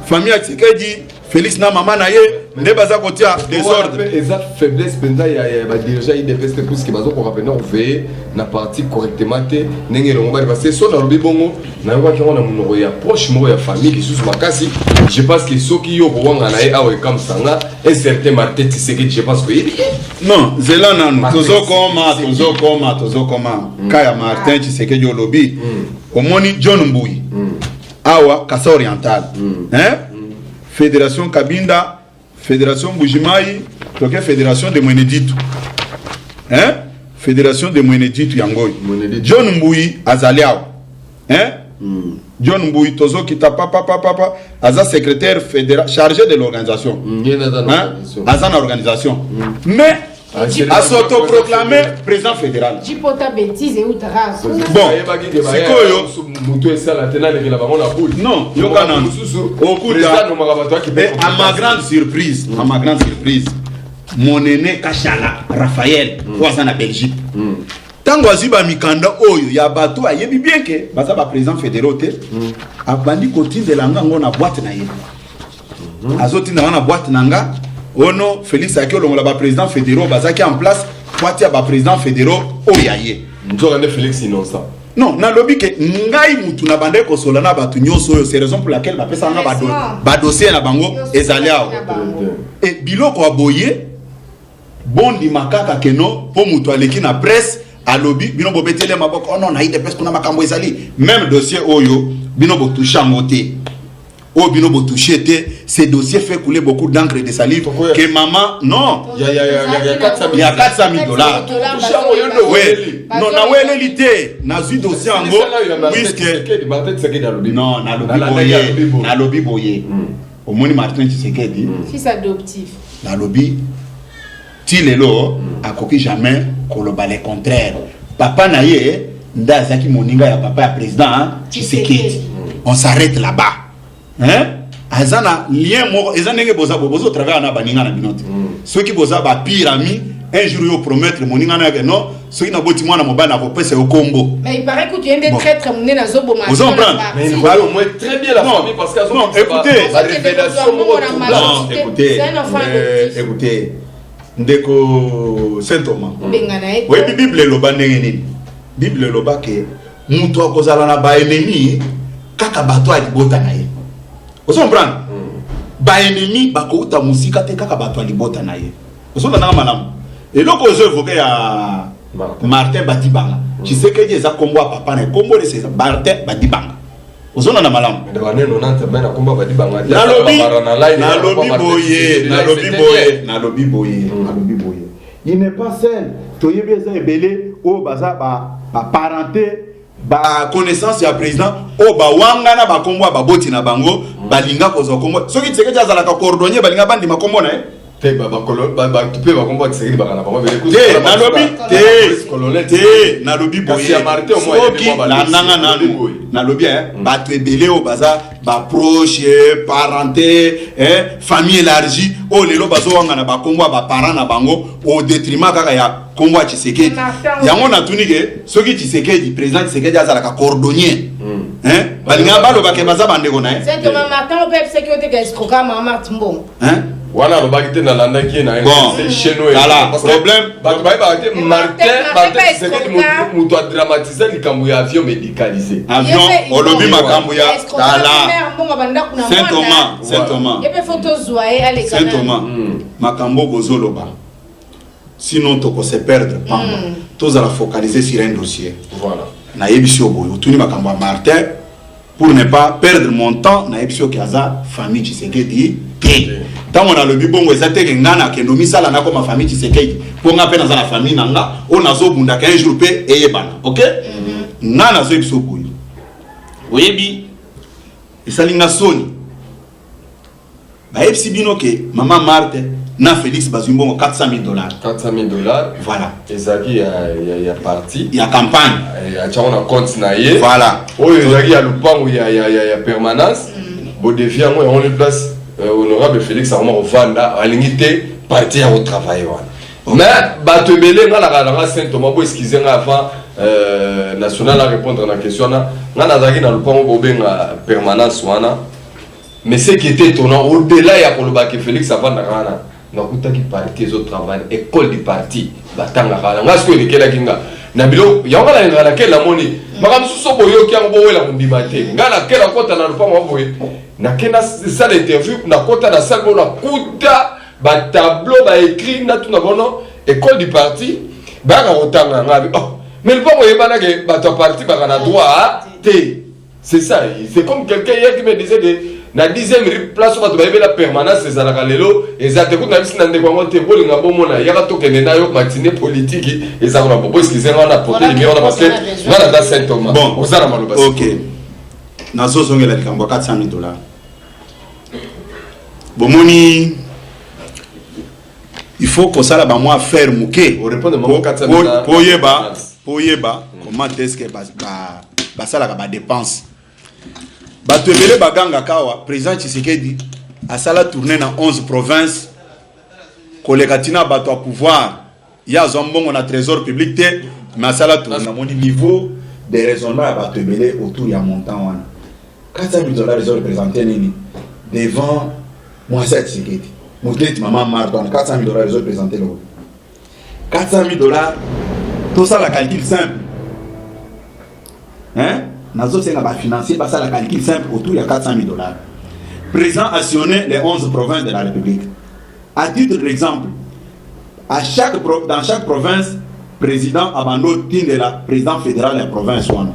famille ya Tshisekedi, Félix na mama na ye nde baza kotia désordre. Wana mpe eza faiblesse mpenza ya badirigeant UDPS te, puisque bazokoka mpenza koveiller na parti correctement te ndenge elongo bali. Parce que so nalobi bongo, nayokaki yango na monoko ya proche moko ya famille lisusu makasi. Je pense que soki yo kowanga na ye awa, ekamwisanga un certain Martin Tshisekedi, je pense que oyebi ye. Non, zela nanu. Martin Tozokoma. Tshisekedi. Tozokoma ka ya Martin Tshisekedi. Olobi omoni John Mbuyi awa, Kasa Oriental, hein? Fédération Kabinda, fédération Mbujimai, toke fédération de Mweneditu, hein? Fédération de Mweneditu yango oyo. Mweneditu. John Mbuyi azali awa, hein? John Mbuyi, tozokita papapapapa, aza secrétaire fédéral chargé de l'organisation. Ye naza na Hein? organisation. Aza na organisation, mais Ah, c'est- asautoproclamé président fédéral. Jipota bêtise eutaka. Bon, Ayebaki ke sikoyo- motu esala te, nalekela bango na boule. Non, yoka nanu. Mosusu Okuta- président nomaka bato aki. Et à ma grande surprise, à ma grande surprise, mon aîné Kachala Raphaël, oyo aza na Belgique, ntango azwi bamikanda oyo ya bato ayebi bien ke baza baprésident fédéraux te, abandi kotindela nga ngo na boîte na ye. Azotinda nga na boîte na nga ono Félix ayaki olongola baprésident fédéraux bazalaki en place po atia baprésident fédéraux oyo ya ye. Nzoka nde Félix innocent. Non, nalobi ke ngai mutu na bandaki kosola na bato nyonso oyo. C'est raison pour laquelle bapesaka nga badossier na bango ezali awa. E biloko ya boye. Bondima kaka que non, mpo moto aleki na presse, alobi, bino bobeteli maboko. Oh non, na UDPS kuna makambo ezali. Même dossier oyo bino botouche yango te, oyo bino botouche te, ce dossier fait couler beaucoup d'encre et de salive. Que maman, non. Ya 400 000. Ya 400 000 $. Oui, non, naweleli te, nazwi dossier yango puisque Martin Tshisekedi alobi. Non, nalobi boye, nalobi boye. Omoni Martin Tshisekedi, fils adoptif. Nalobi ti lelo akoki jamais koloba le contraire. Papa na ye nde azalaki moninga ya papa ya président Tshisekedi. On s'arrête là-bas, hein? Aza na lien moko, eza ndenge boza bo bozotravaille na baninga na bino te. Soki boza bapire ami, un jour yo promettre moninga na yake: non, soki naboti mwana mobali, nakopesa yo kombo. Mais il paraît que tu es un Bon. traître monene, azoboma. Vous comprenez? Mais il voit au moins très bien la Non. famille parce qu'elles Non, écoutez. la révélation moko Non, écoutez, C'est un enfant adoptif. Écoutez, ndeko Saint Thomas, Obenga na ye. Oyebi Bible eloba ndenge nini? Bible eloba ke moto akozala na baennemi kaka bato ya libota na ye. Ozo comprendre? Baennemi bakouta mosika te, kaka bato ya libota na ye. Ozolandanga malamu? Eloko ozo évoquer ya Martin. Martin Badibanga Tshisekedi, eza kombo ya papa na ye. Kombo nese eza Martin Badibanga. Ozolanda malamu? Nalobi, nalobi boye, nalobi boye, nalobi boye, nalobi boye: il n'est pas seul. Toyebi, eza ebele oyo baza baparenté, baconnaissance ya président, oyo bawangana bakombo ya baboti na bango, balinga kozwa kombo. Soki Tshisekedi azalaka cordonnier, balinga bandima kombo na ye. Te, bato mpe bakombo Tshisekedi baka na bango. Te, nalobi te, te, nalobi Kasi ya Martin, au moins, boye, soki yebi mwa landanga nalobi nanu. boye. Nalobi bato ebele oyo baza baproche, parenté, famille élargie, oyo lelo bazowanga na bakombo ya baparent na bango au détriment kaka ya kombo ya Tshisekedi. Martin, Yango natuni ke soki Tshisekedi, président Tshisekedi azalaka cordonnier, hein, balingaka balobake baza bandeko na ye. Saint Thomas, Martin ope yebisaki yo te ka escroka mama Marthe mbongo? Hein? Wana alobaki te, nalandaki ye na Bon. chaîne oyo. Tala, Parce que bato bayebaka te, Martin, Martin Martin Tshisekedi, escroka. moto adramatise likambo ya avion médicalisé. Avion, olobi makambo ya, tala. Mbongo bandako na Saint Thomas, mwana. Saint Thomas. Ye mpe fo tozwa ye aleka. Saint Thomas, makambo bozoloba, sinon tokose perdre pamba. Tozala focaliser sur un dossier. Voilà. Nayebisi yo boye: otuni makambo ya Martin, pour ne pas perdre mon temps, nayebisi yo ke aza famille Tshisekedi te. Ntango nalobi bongo, eza te ke nga nakende misala nakoma famille Tshisekedi, mpo nga mpe naza na famille na nga oyo nazobundaka, un jour mpe eyebana. Ok, nga nazoyebisa yo boye: oyebi, esali nga soni. Bayebisi bino ke mama Marthe na Félix bazwi mbongo 400 000 $. 400 000 $. Voilà. Ezalaki ya parti. Ya campagne. Atiango na compte na ye. Voilà. Oyo ezalaki ya lupango ya permanence, bodefi yango, yango nde place honorable Félix akoma kovanda. Alingi te parti ya kotravaille wana. Mais bato ebele, nga naka nanga Saint Thomas, bo excuse nga, avant national a répondre na question wana, nga nazalaki na lupango bobenga permanence wana. Mais ce qui était étonnant, au-delà ya koloba ke Félix avandaka wana, nakutaki parti ezotravaille, école du parti batangaka wana. Nga sikoyo elekelaki nga na biloko yango, nga nalingaka nakele, namoni makambo mosusu boyoki yango, bowela kondima te. Nga nakela kota na lopango boye, nakenda salle interview, nakota na salle boyo, nakuta batableau, baécrit. Natuna bono école du parti bayaka kotanga. Nga bi: oh, mais lopango oyebanake bato ya parti baka na droit te. C'est ça, c'est comme quelqu'un hier qui me disait que na 10e place oyo bato bayebela permanence ezalaka, lelo eza te. Kutu na bisi na ndeko yango te, bolinga bomona, yaka tokende na yo matinée politique ezaka na bobo. Excuse nga na porte lumière wana parce que nga naza Saint Thomas. Bon. Oza na maloba. Ok, nazozongela likambo ya 400 000 $. Bomoni, il faut kosala bamwa affaire moke. Orépondre mamo 400 000 Po oyeba, po oyeba comment est-ce que basalaka badépense. Bato ebele bagangaka awa: président Tshisekedi asala tournée na 11 province, koleka ntina bato ya pouvoir. Ye azwa mbongo na trésor public te, mais asala tournée. Namoni niveau de raisonnement ya bato ebele autour ya montant wana 400 000 $. Ezo représente nini devant mwasi ya Tshisekedi, moto neti mama Marthe wana? 400 000 $ ezo représente loko 400 000 $? Tosala calcul simple, hein? Nazosenga bafinancier basala calcul simple autour ya 400 000 $. Président a sillonné les 11 provinces de la République. À titre d'exemple, À chaque dans chaque province, président abando tindela président fédéral ya province wana.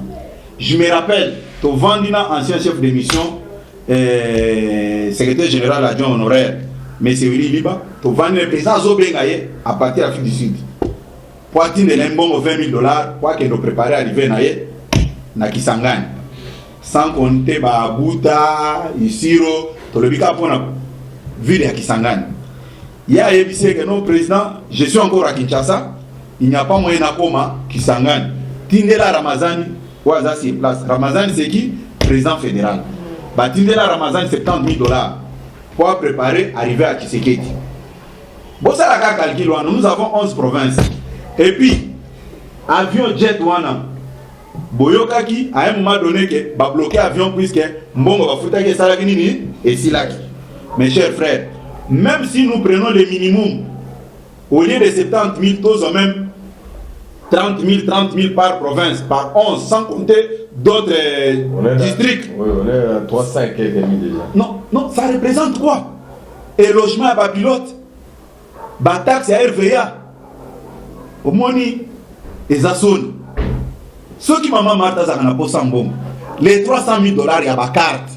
Je me rappelle, tovandi na ancien chef de mission, secrétaire général adjoint honoraire, monsieur Willy Liba. Tovandi, le président azobenga ye à partir ya Afrique du Sud po atindela ye mbongo 20 000 $, po akende préparer arrivée na ye na Kisangani. Sans compter babuta Isiro, tolobi kaka mpona ville ya Kisangani. Ye ayebisi ye ke non, président, je suis encore à Kinshasa, il n'y a pas moyen nakoma Kisangani, tindela Ramazani oyo aza sur place. Ramazani, c'est qui? Président fédéral. Batindela Ramazani 70 000 $ po préparer arrivée à Tshisekedi. Bosalaka calcul wana, nous avons 11 provinces et puis avion jet wana, boyokaki à un moment donné ke babloqué avion puisque mbongo bafutaki esalaki nini, esilaki. Mes chers frères, même si nous prenons le minimum, au lieu de 70 000, tozwa même 30 000, 30 000 par province, par 11, sans compter d'autres districts. Oui, on est à 300 et quelques mille déjà. Non, non, ça représente quoi? Et logement ya bapilote, bataxe ya RVA, omoni eza soni. Soki mama Marthe azalaka na posa mbongo, les 300 000 $ ya bacarte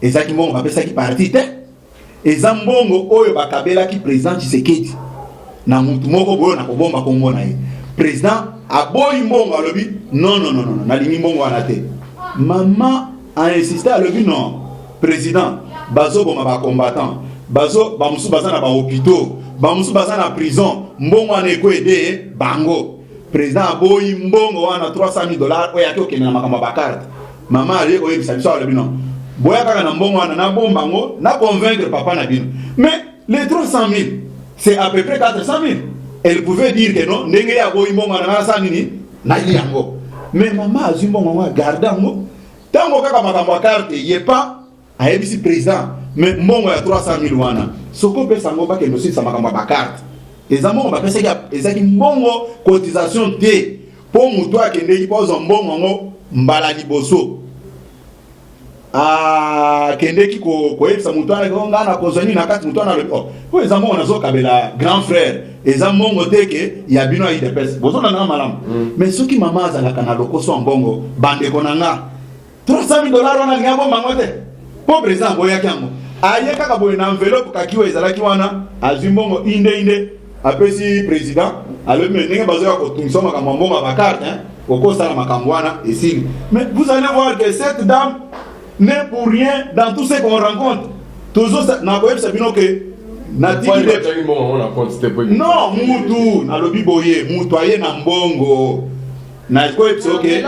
ezalaki mbongo bapesaki parti te, eza mbongo oyo bakabelaki président Tshisekedi na mutu moko boyo na kobomba kombo na ye. Président aboyi mbongo, alobi non, non, non, non, nalingi mbongo wana te. Mama ainsiste, alobi non, président, bazoboma bacombattant, bazo bamosusu baza na bahôpitaux, bamosusu baza na prison, mbongo wana ekoaider bango. Président aboyi mbongo wana 300 000 $ oyo ayaki okende na makambo ya bacarte. Mama aye koyebisa biso, alobi non, boya kaka na mbongo wana, nabomba yango, na convaincre papa na bino. Mais les 300 000, c'est à peu près 400 000. Elle pouvait dire que non, ndenge ye aboyi mbongo wana, nga nasala nini, nayi yango. Mais mama azwi mbongo yango, agarde yango. Ntango kaka makambo ya carte ye pa ayebisi président, mais mbongo ya 300 000 wana, soki opesa yango, bakende osilisa makambo ya bacarte. Eza mbongo bapesaki, ezalaki mbongo cotisation te, mpo moto akendeki mpo azwa mbongo yango mbala liboso, akendeki koyebisa moto wana nga na kozwa nini na kati. Moto wana alobi oh, oyo eza mbongo nazokabela grand frère, eza mbongo te ke ya bino ya UDPS. Bozolanda malamu? Mais soki mama azalaka na lokoso ya mbongo, bandeko na nga, 300 000 $ wana alingi abomba yango te, mpo président aboyaki yango. Aye kaka boye na enveloppe kaki oyo ezalaki wana, azwi mbongo inde inde, apesi président, alobi me ndenge bazoya kotungisa makambo ya mbongo ya bacarte, okosala makambo wana esili. Mais vous allez voir que cette dame n'est pour rien dans tout ce qu'on rencontre. Tozo nakoyebisa bino ke natiki non, mutu nalobi boye, mutu aye na mbongo, nakoyebisa oke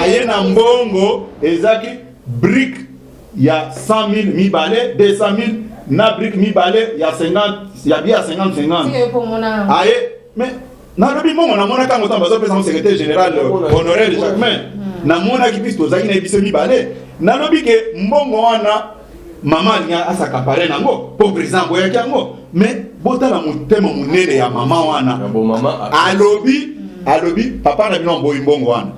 aye na mbongo ezaki brique ya 100 000 mibale, 200 000 na brique mibale ya 50, ya bia 50 50 aye. Mais nalobi mbongo namonaki yango ntango bazopesa ngo secrétaire général honoraire Jacquemain, namonaki biso tozalaki na biso mibale. Nalobi ke mbongo wana mama alingi as'accaparer nango mpo président aboyaki yango. Mais botala motema monene ya mama wana. Alobi papa na bino aboyi mbongo wana,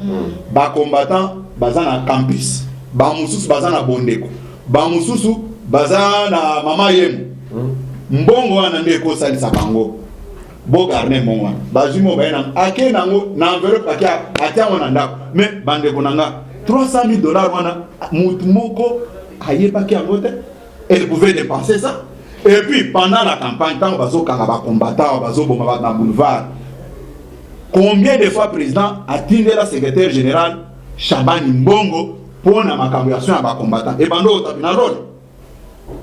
bacombattant baza na campus, bamosusu baza na Bondeko, bamosusu baza na Mama Yemo, mbongo wana nde ekosalisa bango, bogarder mbongo wana. Bazwi mo baye nango, ake nango na enveloppe, ake atia yango na ndako. Mais bandeko na nga, 300 000 $ wana, mutu moko ayebaki yango te. Elle pouvait dépenser ça. Et puis pendant la campagne, ntango bazokanga bacombattant, bazoboma bato na boulevard, combien de fois président atindela secrétaire général Shabani mbongo mpo na makambo ya soin ya bacombattant ebanda otapi na role?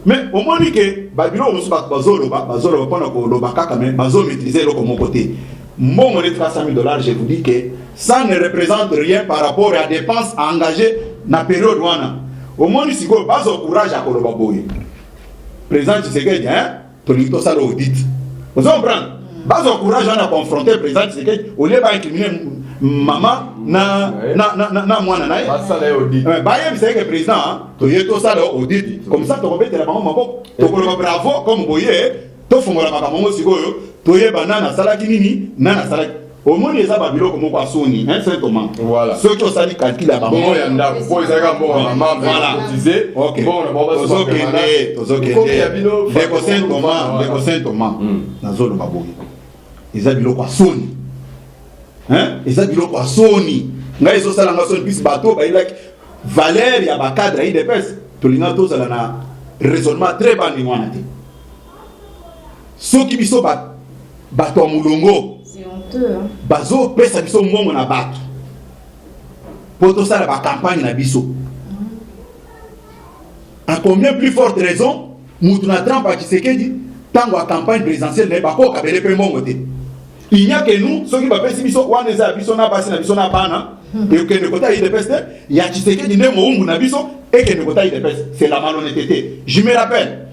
Mais omoni ke babiloko mosusu bato bazoloba, bazoloba mpona koloba kaka, mais bazomaîtrise eloko moko te. Mbongo neti 300 000 $, je vous dis que ça ne représente rien par rapport à dépense engagée na période wana. Omoni sikoyo bazwa courage ya koloba boye, président Tshisekedi, hein, tolingi tosala audit. Ozo comprendre? Bazwa courage wana confronter président Tshisekedi au lieu baincriminer mama na mwana na ye. Basala ye audit. Bayebisa ye ke président, toye tosala audit, comme ça tokobetela bango maboko, tokoloba bravo. Comme boye tofongola makambo yango sikoyo, toyeba nani asalaki nini, nani asalaki. Omoni, eza babiloko moko ya soni, hein, saint Thomas. Voilà. Soki osali calcul ya Bongo ya ndako po ezalaka mbongo ya bamembre cotisé. Bongo na bango. Tozokende, tozokende, ndeko saint Thomas, ndeko saint Thomas. Nazoloba boye, eza biloko ya soni, hein? Eza biloko ya soni. Ngai ezosala nga soni, puisque bato bayelaki valeur ya bacadre ya UDPS. Tolinga tozala na raisonnement très bas ndenge wana te. Soki biso bato ya molongo C'est honteux, hein. bazopesa biso mbongo na bato mpo tosala bacampagne na biso, à combien plus forte raison mutu na Trump ya Tshisekedi, ntango ya campagne présidentielle na ye, bakokabele mpe mbongo te? Il n'y a que nous. Soki bapesi biso wana, eza ya biso na basi na biso na bana, ekende kota UDPS te. Ya Tshisekedi nde mowumbu na biso, ekende kota UDPS, c'est la malhonnêteté. Je me rappelle,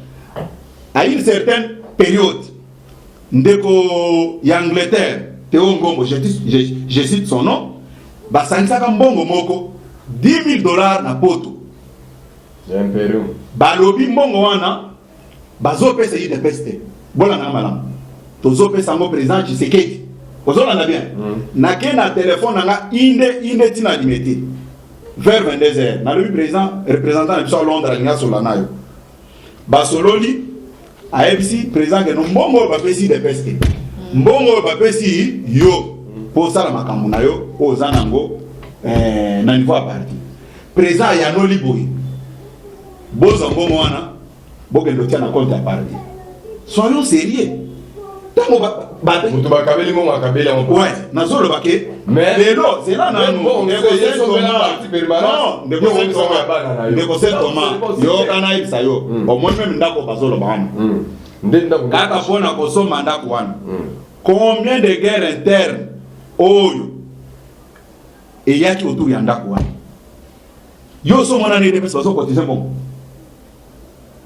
à une certaine période, ndeko ya Angleterre, Teo Ngombo, je cite son nom, basangisaka mbongo moko 10 000 $ na Poto. Ya imperium. Balobi mbongo wana bazopesa UDPS te. Bolanda malamu, tozopesa yango président Tshisekedi. Ozolanda bien? Nake na telefone na nga inde inde ntina Limete vers 22 heures. Nalobi: président, représentant na biso ya Londres alingi asola na yo. Basololi, ayebisi président ke no, mbongo oyo bapesi UDPS te, mbongo oyo bapesi yo mpo osala makambo na yo oyo oza nango na niveau ya parti. Président ayanoli boye: bozwa mbongo wana, bokende otia na compte ya parti. Soyons sérieux. Ntango Moto bakabeli mbongo, akabeli yango. Ouais, nazoloba ke lelo zela nanu, ndeko saint Thomas, yoka nayebisa yo. Omoni, même ndako bazoloba wana, kaka mpona kosomba ndako wana, combien de guerre interne oyo eyaki autour ya ndako wana? Yo osomona nini? Mpe bazokotize mbongo,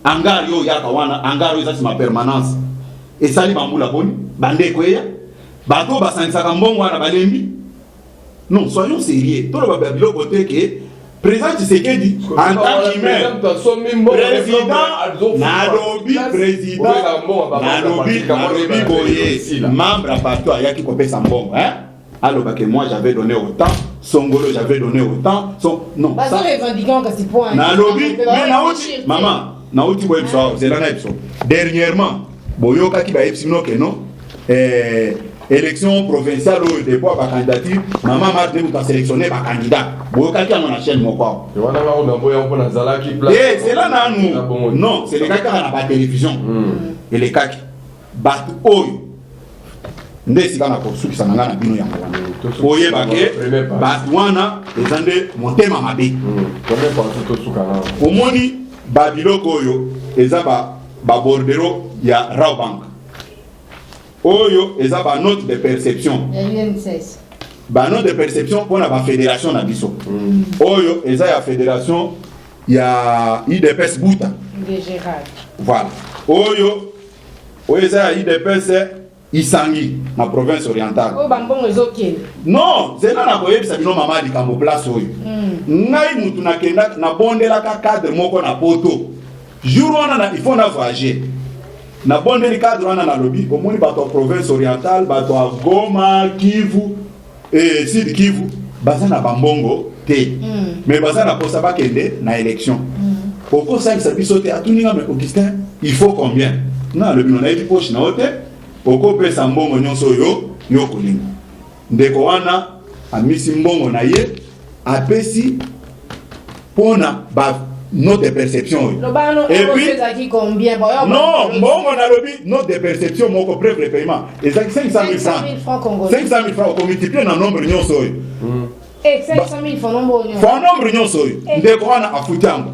hangar yo oyaka wana, hangar oyo eza nsima permanence, esali bambula boni? Bandeko eya, bato oyo basangisaka mbongo wana balembi. Non, soyons sérieux. Toloba ba biloko te ke président Tshisekedi en tant qu'humain, président, nalobi président, nalobi boye, membre ya parti ayaki kopesa mbongo, hein? Alobaki: moi j'avais donné autant, songolo j'avais donné autant, son non. Nalobi, mais nauti, mama, nauti boyebiso awa, zela na biso. Dernièrement boyokaki, bayebisi bino ke non, élection provinciale oyo, dépôt ya bacandidature, mama Marthe moto asélectionne bacandidat. Boyokaki yango na chaîne moko awa. Zela nanu. Non, selekaki kaka na batélévision, elekaki. Bato oyo nde esika na kosukisa na ngai na bino yango wana. Oyeba ke bato wana eza nde motema mabe. Omoni babiloko oyo eza babordereau ya Rawbank, oyo eza banote de perception, banote de perception mpona bafédération na biso. Oyo eza ya fédération ya UDPS Buta. Voilà, oyo eza ya UDPS Isangi na province orientale. Oyo bambongo ezokende. Non, zela na koyebisa bino, mama, likambo place oyo. Ngai mutu nakenda, nabondelaka cadre moko na Poto. Jour wana na, il faut na voyager, nabondeli cadre wana, nalobi: omoni bato ya province orientale, bato ya Goma, Kivu e Sud Kivu, baza na bambongo te, mais baza na posa bakende na élection. Okosalisa biso te? Atuninga: mais Augustin, il faut combien? Nga alobi: no, nayebi poche na yo te, okopesa mbongo nyonso oyo yo kolinga. Ndeko wana amisi mbongo na ye, apesi mpona ba note de perception oyo. Et puis combien? Non, mbongo nalobi, note de perception moko, preuve de paiement, ezalaki 500 000 francs. 500 000 francs, okomultiplie na nombre nyonso oyo. Fa nombre nyonso oyo ndeko wana afuti yango.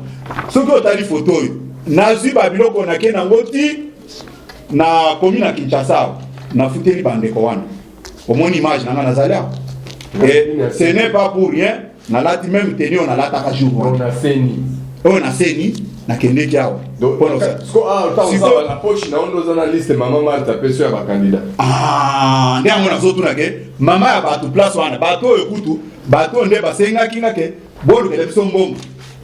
Soki otali foto oyo, nazwi babiloko, nake nango ti na komi na Kinshasa awa, nafuteli bandeko wana. Omoni image nanga, nazali awa, et ce n'est pas pour rien nalati même tenue oyo nalataka jour wana. Na seni. Oyo na seni, nakendeki awa. Na poche na ondo oza na liste mama Marthe apesi ya bacandidat. Ah, nde yango nazotuna ke mama ya bato, place wana, bato oyo kutu, bato oyo nde basengaki nga ke bolukela biso mbongo.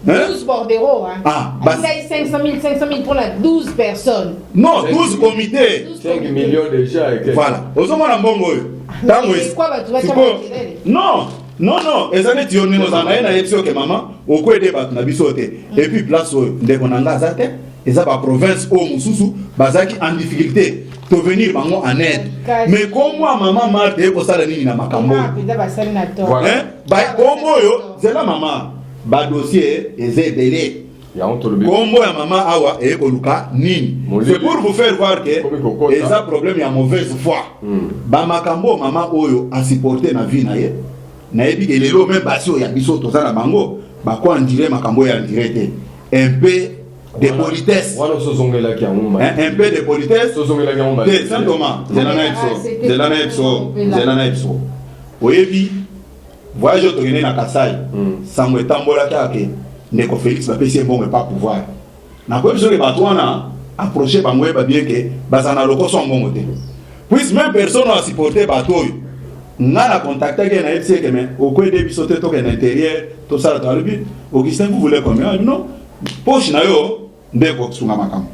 12 bordereaux, hein. Ah, bah, 500 000, 500 000 pour la 12 personnes. Non, 12 comités. 5 millions déjà. Et voilà. Ozomona mbongo oyo. Ntango non, non, non, eza neti yo ndenge ozala na ye, nayebi soki mama okoaider bato na biso te. Et puis place oyo ndeko na nga aza te, eza baprovince oyo mosusu bazalaki en difficulté, tovenir bango en aide. Mais kombo ya mama Marthe ekosala nini na makambo oyo? Kombo oyo, zela mama, badossier eza ebele. Kombo ya mama awa eye koluka nini? C'est pour vous faire voir que eza problème ya mauvaise foi. Bamakambo oyo mama oyo asupporte na vie na ye, nayebi ke lelo même basi oyo ya biso toza na bango bakoendurer makambo oyo endurer te. Un peu de politesse, un peu de politesse te. Saint Thomas, nzela na biso, nzela na biso, nzela na biso. Oyebi voyage oyo tokende na Kasai, sango etambolaki ake ndeko Félix bapesi ye mbongo epa pouvoir. Nakoyebi soki bato wana approche bango, yeba bien ke bazala na lokoso ya mbongo te, puisque même personne oyo asupporte bato oyo nga na contactaki ye, nayebisi eke mais okoaider biso te, tokende intérieur, tosala to. Alobi: "Augustin, vous voulez combien?" Alobi: "Non, poche na yo nde ekosunga makambo."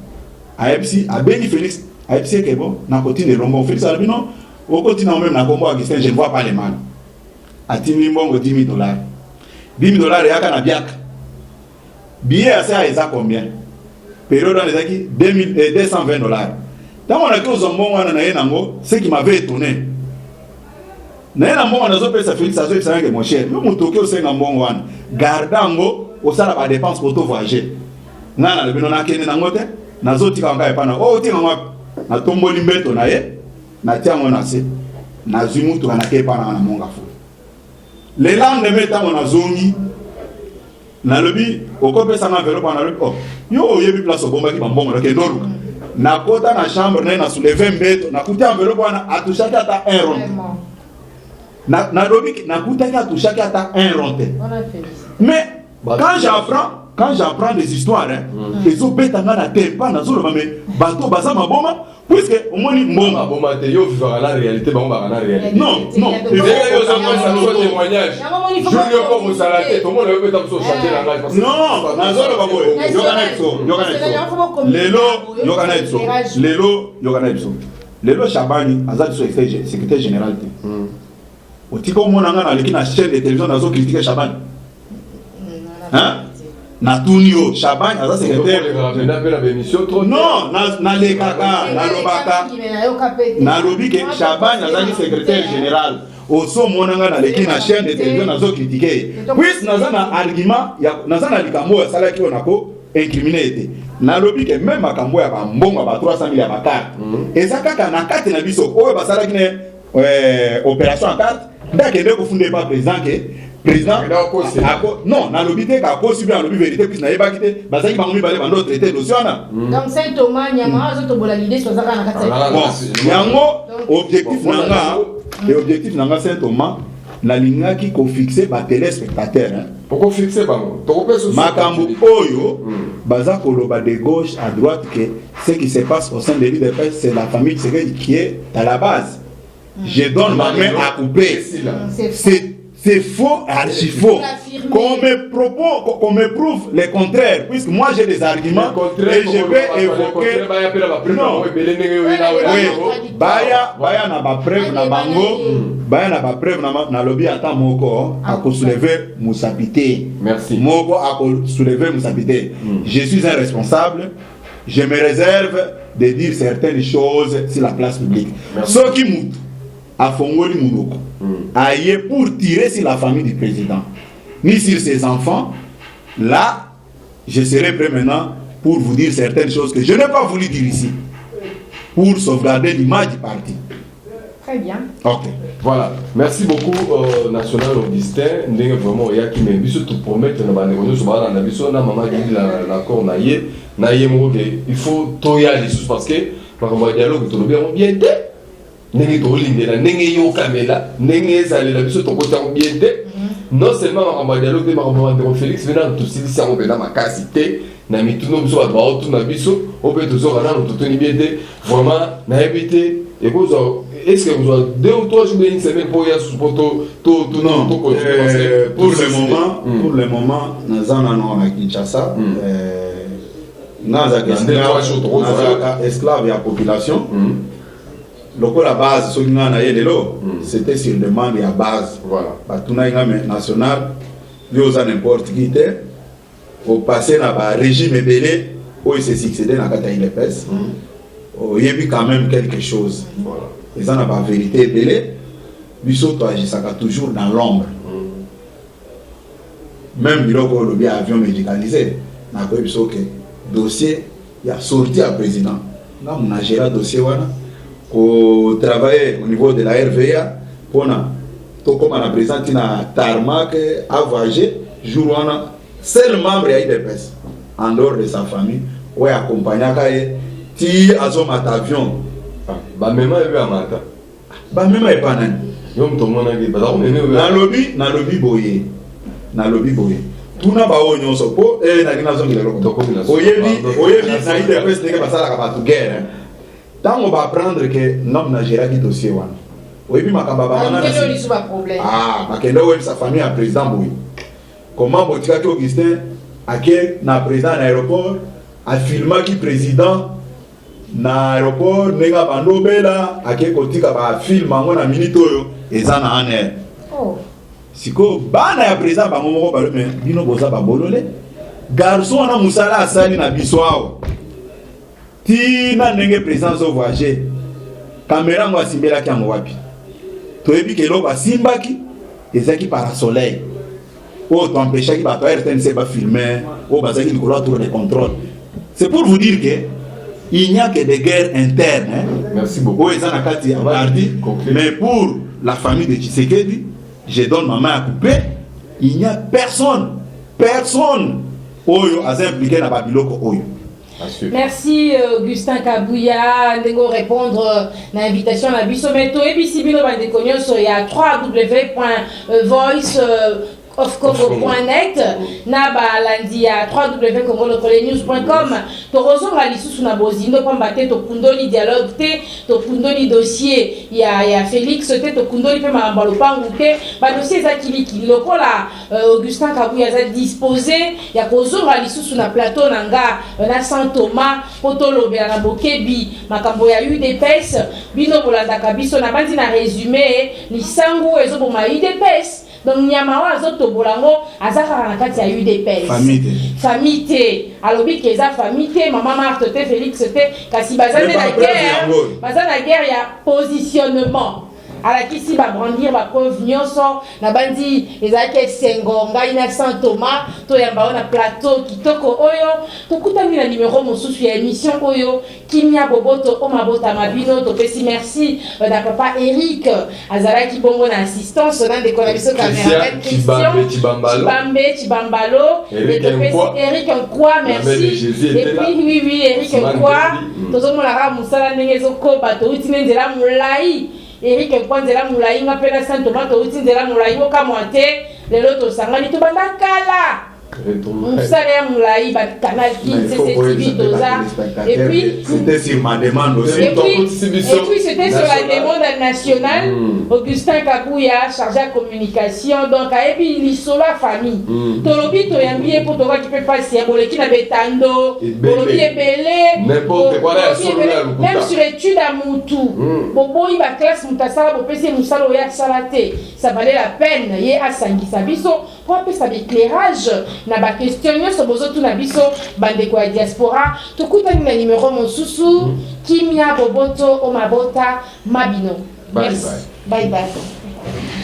Ayebisi, abengi Félix, ayebisi eke bon, nakotinda elongo. Félix alobi: "Non, okotinda même na kombo Augustin, je ne vois pas le mal." Atindi mbongo 10 000 dollars. 10 000 dollars eyaka na biaka billet ya sea eza combien? Période wana ezalaki 220 dollars. Ntango naki ozwa mbongo wana na ye nango, ce qui m'avait étonné, na ye na mbongo nazopesa Félix, azoyebisa ngai: "Mon cher, yo moto oki osenga mbongo wana, garde yango, osala badépense po to voyager." Ngai nalobi: "No, nakende nango te, nazotika ngai epa na oyo." Otika ngo, natomboli mbeto na ye, natia yango na se, nazwi mutuka, nake epa nanga na monga fu. Le lendemain, ntango nazongi, nalobi: "Okopesanga enveloppe wana?" Nalobi: "Oh, yo oyebi place obombaki bambongo, nakende oluka." Nakota na chambre na ye, na soulever mbeto, nakuti enveloppe wana, atushaki ata un rond. Nalobi nakutaki atushaki ata un rond te. Mais quand j'apprends des histoires, hein, ezobeta nga na tempa, nazoloba: mais bato baza maboma, puisque omoni mbongo Maboma te, yo vivaka na réalité, bango baka na réalité. Non, non. Ndenge yo ozopesa biso témoignage, jour yo mpo kosala te, tomona yo peta biso changer langage parce que Non, nazoloba boye, yoka na biso, yoka na biso lelo, yoka na biso lelo, yoka na biso lelo. Shabani aza biso secrétaire général te. Otika omona nga naleki na chaîne de télévision nazocritiquer Shabani, hein? Natuni yo, Shabani aza secrétaire. Pena mpe na bémission trop. Non, nalekaka, nalobaka, nalobi ke Shabani azalaki secrétaire général. Osomona nga naleki na chaîne de télévision nazocritiquer ye, puisque naza na argument, naza na likambo oyo asalaki oyo nako incriminer ye te. Nalobi ke même makambo ya bambongo ya ba 300 000 ya bacarte eza kaka na kati na biso oyo basalaki ne opération ya carte, nde akende kofunda epa président ke président non, nalobi te kakosi mpe, nalobi vérité, puisque nayebaki te bazalaki bango mibale bando traité dossier wana. Donc Saint Thomas nyama azotobola l'idée, sozaka na kati. Bon, yango objectif na nga e objectif na nga, Saint Thomas, nalingaki kofixer batéléspectateur. Okofixer bango, tokopesa. Makambo oyo baza koloba de gauche à droite que ce qui se passe au sein de l'UDPS, c'est la famille Tshisekedi qui est à la base, je donne ma main à couper, c'est faux, archi faux. Qu'on me propose, qu'on me prouve le contraire, puisque moi j'ai des arguments et je peux évoquer. Non. Oui, baya, baya na ba preuve na bango, baya na ba preuve na nalobi ata moko akosoulever mosapi te. Merci. Moko akosoulever mosapi te. Je suis un responsable, je me réserve de dire certaines choses sur la place publique. Soki mutu afongoli munoko aye pour tirer sur la famille du président ni sur ses enfants, là je serai prêt maintenant pour vous dire certaines choses que je n'ai pas voulu dire ici pour sauvegarder l'image du parti. Très bien. Ok. Voilà, merci beaucoup, National Augustin, ndenge vraiment oyaki. Mais biso topromettre na bandeko nyonso balanda biso na mama Gili na accord na ye na ye moko ke il faut toya lisusu, parce que makambo ya dialogue tolobi yango bien te, ndenge tolindela, ndenge eyokamela, ndenge ezalela biso, tokoti yango bien te. Non seulement makambo ya dialogue te, makambo ya bandeko Félix mpe nano tosilisi yango mpenza makasi te na mituna biso bato baotuna biso oyo mpe tozoka nano totuni bien te. Vraiment nayebi te ekozwa, est ce que kozwa 2 ou 3 jours, une semaine mpo ya susu mpo to Non, continuer, parce que pour le moment, pour le moment naza nano na Kinshasa. Nazalaka Na 2, 3 jours, tokozwa. Nazalaka esclave ya population. Lokola base, soki ngai na ye lelo, c'était sur demande ya base. Batunaki nga: "Mais national, yo oza n'importe qui te, opasse na barégime ebele oyo se succédé na kati ya UDPS, oyebi quand même quelque chose." Eza na bavérité ebele. Biso toagisaka toujours dans l'ombre. Même biloko oyo olobi ya avion médicalisé, nakoyebi biso ke dossier ya sortie ya président, nga mona géra dossier wana, kotravailler au niveau de la RVA mpona tokóma na président ntina tarmac avoyager jour wana. Seul membre ya UDPS en dehors de sa famille oyo accompagnaka ye ti azomata avion. Bamema ye mpe amata. Bamema epa nani? Yo moto omonaki baza komeme. Nalobi boye, tuna baoyo nyonso mpo naki nazongela eloko. Tokomi na suka. Oyebi. Pardon. Oyebi na UDPS ndenge basalaka bato guerre, ntango baapprendre ke ngam na géraki dossier wana, oyebi makambo ya bamana na Alukeli oyo nsima. lisusu baproblème. Ah, bakende oyebisa famille ya président boye: comment botikaki Augustin ake na président na aéroport, afilmaki président na aéroport ndenge abandi obela, ake kotika bafilm yango na minute oyo eza na ANR? Oh. Sikoyo bana ya président bango moko balobi: "Me bino boza babolole, garçon wana mosala asali na biso awa ntina ndenge président azovoyage, kamera yango asimbelaki yango wapi? Toyebi ke eloko asimbaki ezalaki parasoleil oyo toempêchaki bato ya RTNC bafilme oyo bazalaki likolo ya tour de contrôle." C'est pour vous dire que il n'y a que des guerres internes, hein. Merci beaucoup. Oyo eza na kati ya On va parti. conclure. Mais pour la famille de Tshisekedi, je donne ma main à couper, il n'y a personne, personne oyo aza impliqué na babiloko oyo. À suivre. Merci Augustin Kabouya ndenge répondre na invitation na biso. Mais toyebisi bino bandeko nyonso ya www.voice of congo.net na balandi ya www.congolokolenews.com, tokozonga lisusu na bozindo, pamba te tokundoli dialogue te, tokundoli dossier ya Félix te, tokundoli mpe makambo ya lopangu te. Badossier eza kilikili. Lokola Augustin Kabuya aza disposé ya kozonga lisusu na plateau na nga na Saint Thomas mpo tolobela na bokebi makambo ya UDPS, bino bolandaka biso na bandi na résumé lisangu ezoboma UDPS. Donc nyama oyo azotobola yango aza kaka na kati ya UDPS. Famille te. Famille te, alobi ke eza famille te, mama Marthe te, Félix te, kasi baza nde na Mais bapreuve guerre. yango oyo. Baza na guerre ya positionnement. Alakisi babrandir bapreuve nyonso. Na bandi ezalaki esengo ngai na Saint Thomas toyamba oyo na plateau kitoko oyo. Tokutani na numero mosusu ya émission oyo. Kimia, boboto o mabotama bino. Topesi merci na papa Eric, azalaki bongo na assistance na ndeko na biso cameraman. Chibambe Chibambalo. Chibambe Chibambalo. Eric Et topesi Nkwa. Eric Nkwa, La mère de merci. Jésus Et était là. puis oui, Eric Simone Nkwa. Devi. Tozomonaka mosala ndenge ezokoba. Touti nde nzela molai, Eric Nkwa, nzela molai. Nga mpe na Saint Thomas touti nzela molai. Bokamwa te, lelo tosangani, tobanda kala mosala ya molai, bacanal Kin, CCTV toza. Et puis C'était sur ma demande aussi. Et puis c'était sur la demande nationale. Augustin Kabouya, chargé de communication, donc ayebi lisolo ya famille. Tolobi toyambi ye mpo tokaki mpe mpasi ya boleki na betando. Ebele. Bolobi ebele. N'importe quoi, na ya Bolobi solo ebele. ya lokuta. Même sur étude ya mutu, boboyi baclasse mutu asala, bopesi ye mosala oyo asala te. Ça valait la peine ye asangisa biso mpo apesa baéclairage na baquestion nyonso bozotuna biso bandeko ya diaspora. Tokutani na numero mosusu. Kimia, boboto o mabota mabino. Bye. Merci. Bye bye.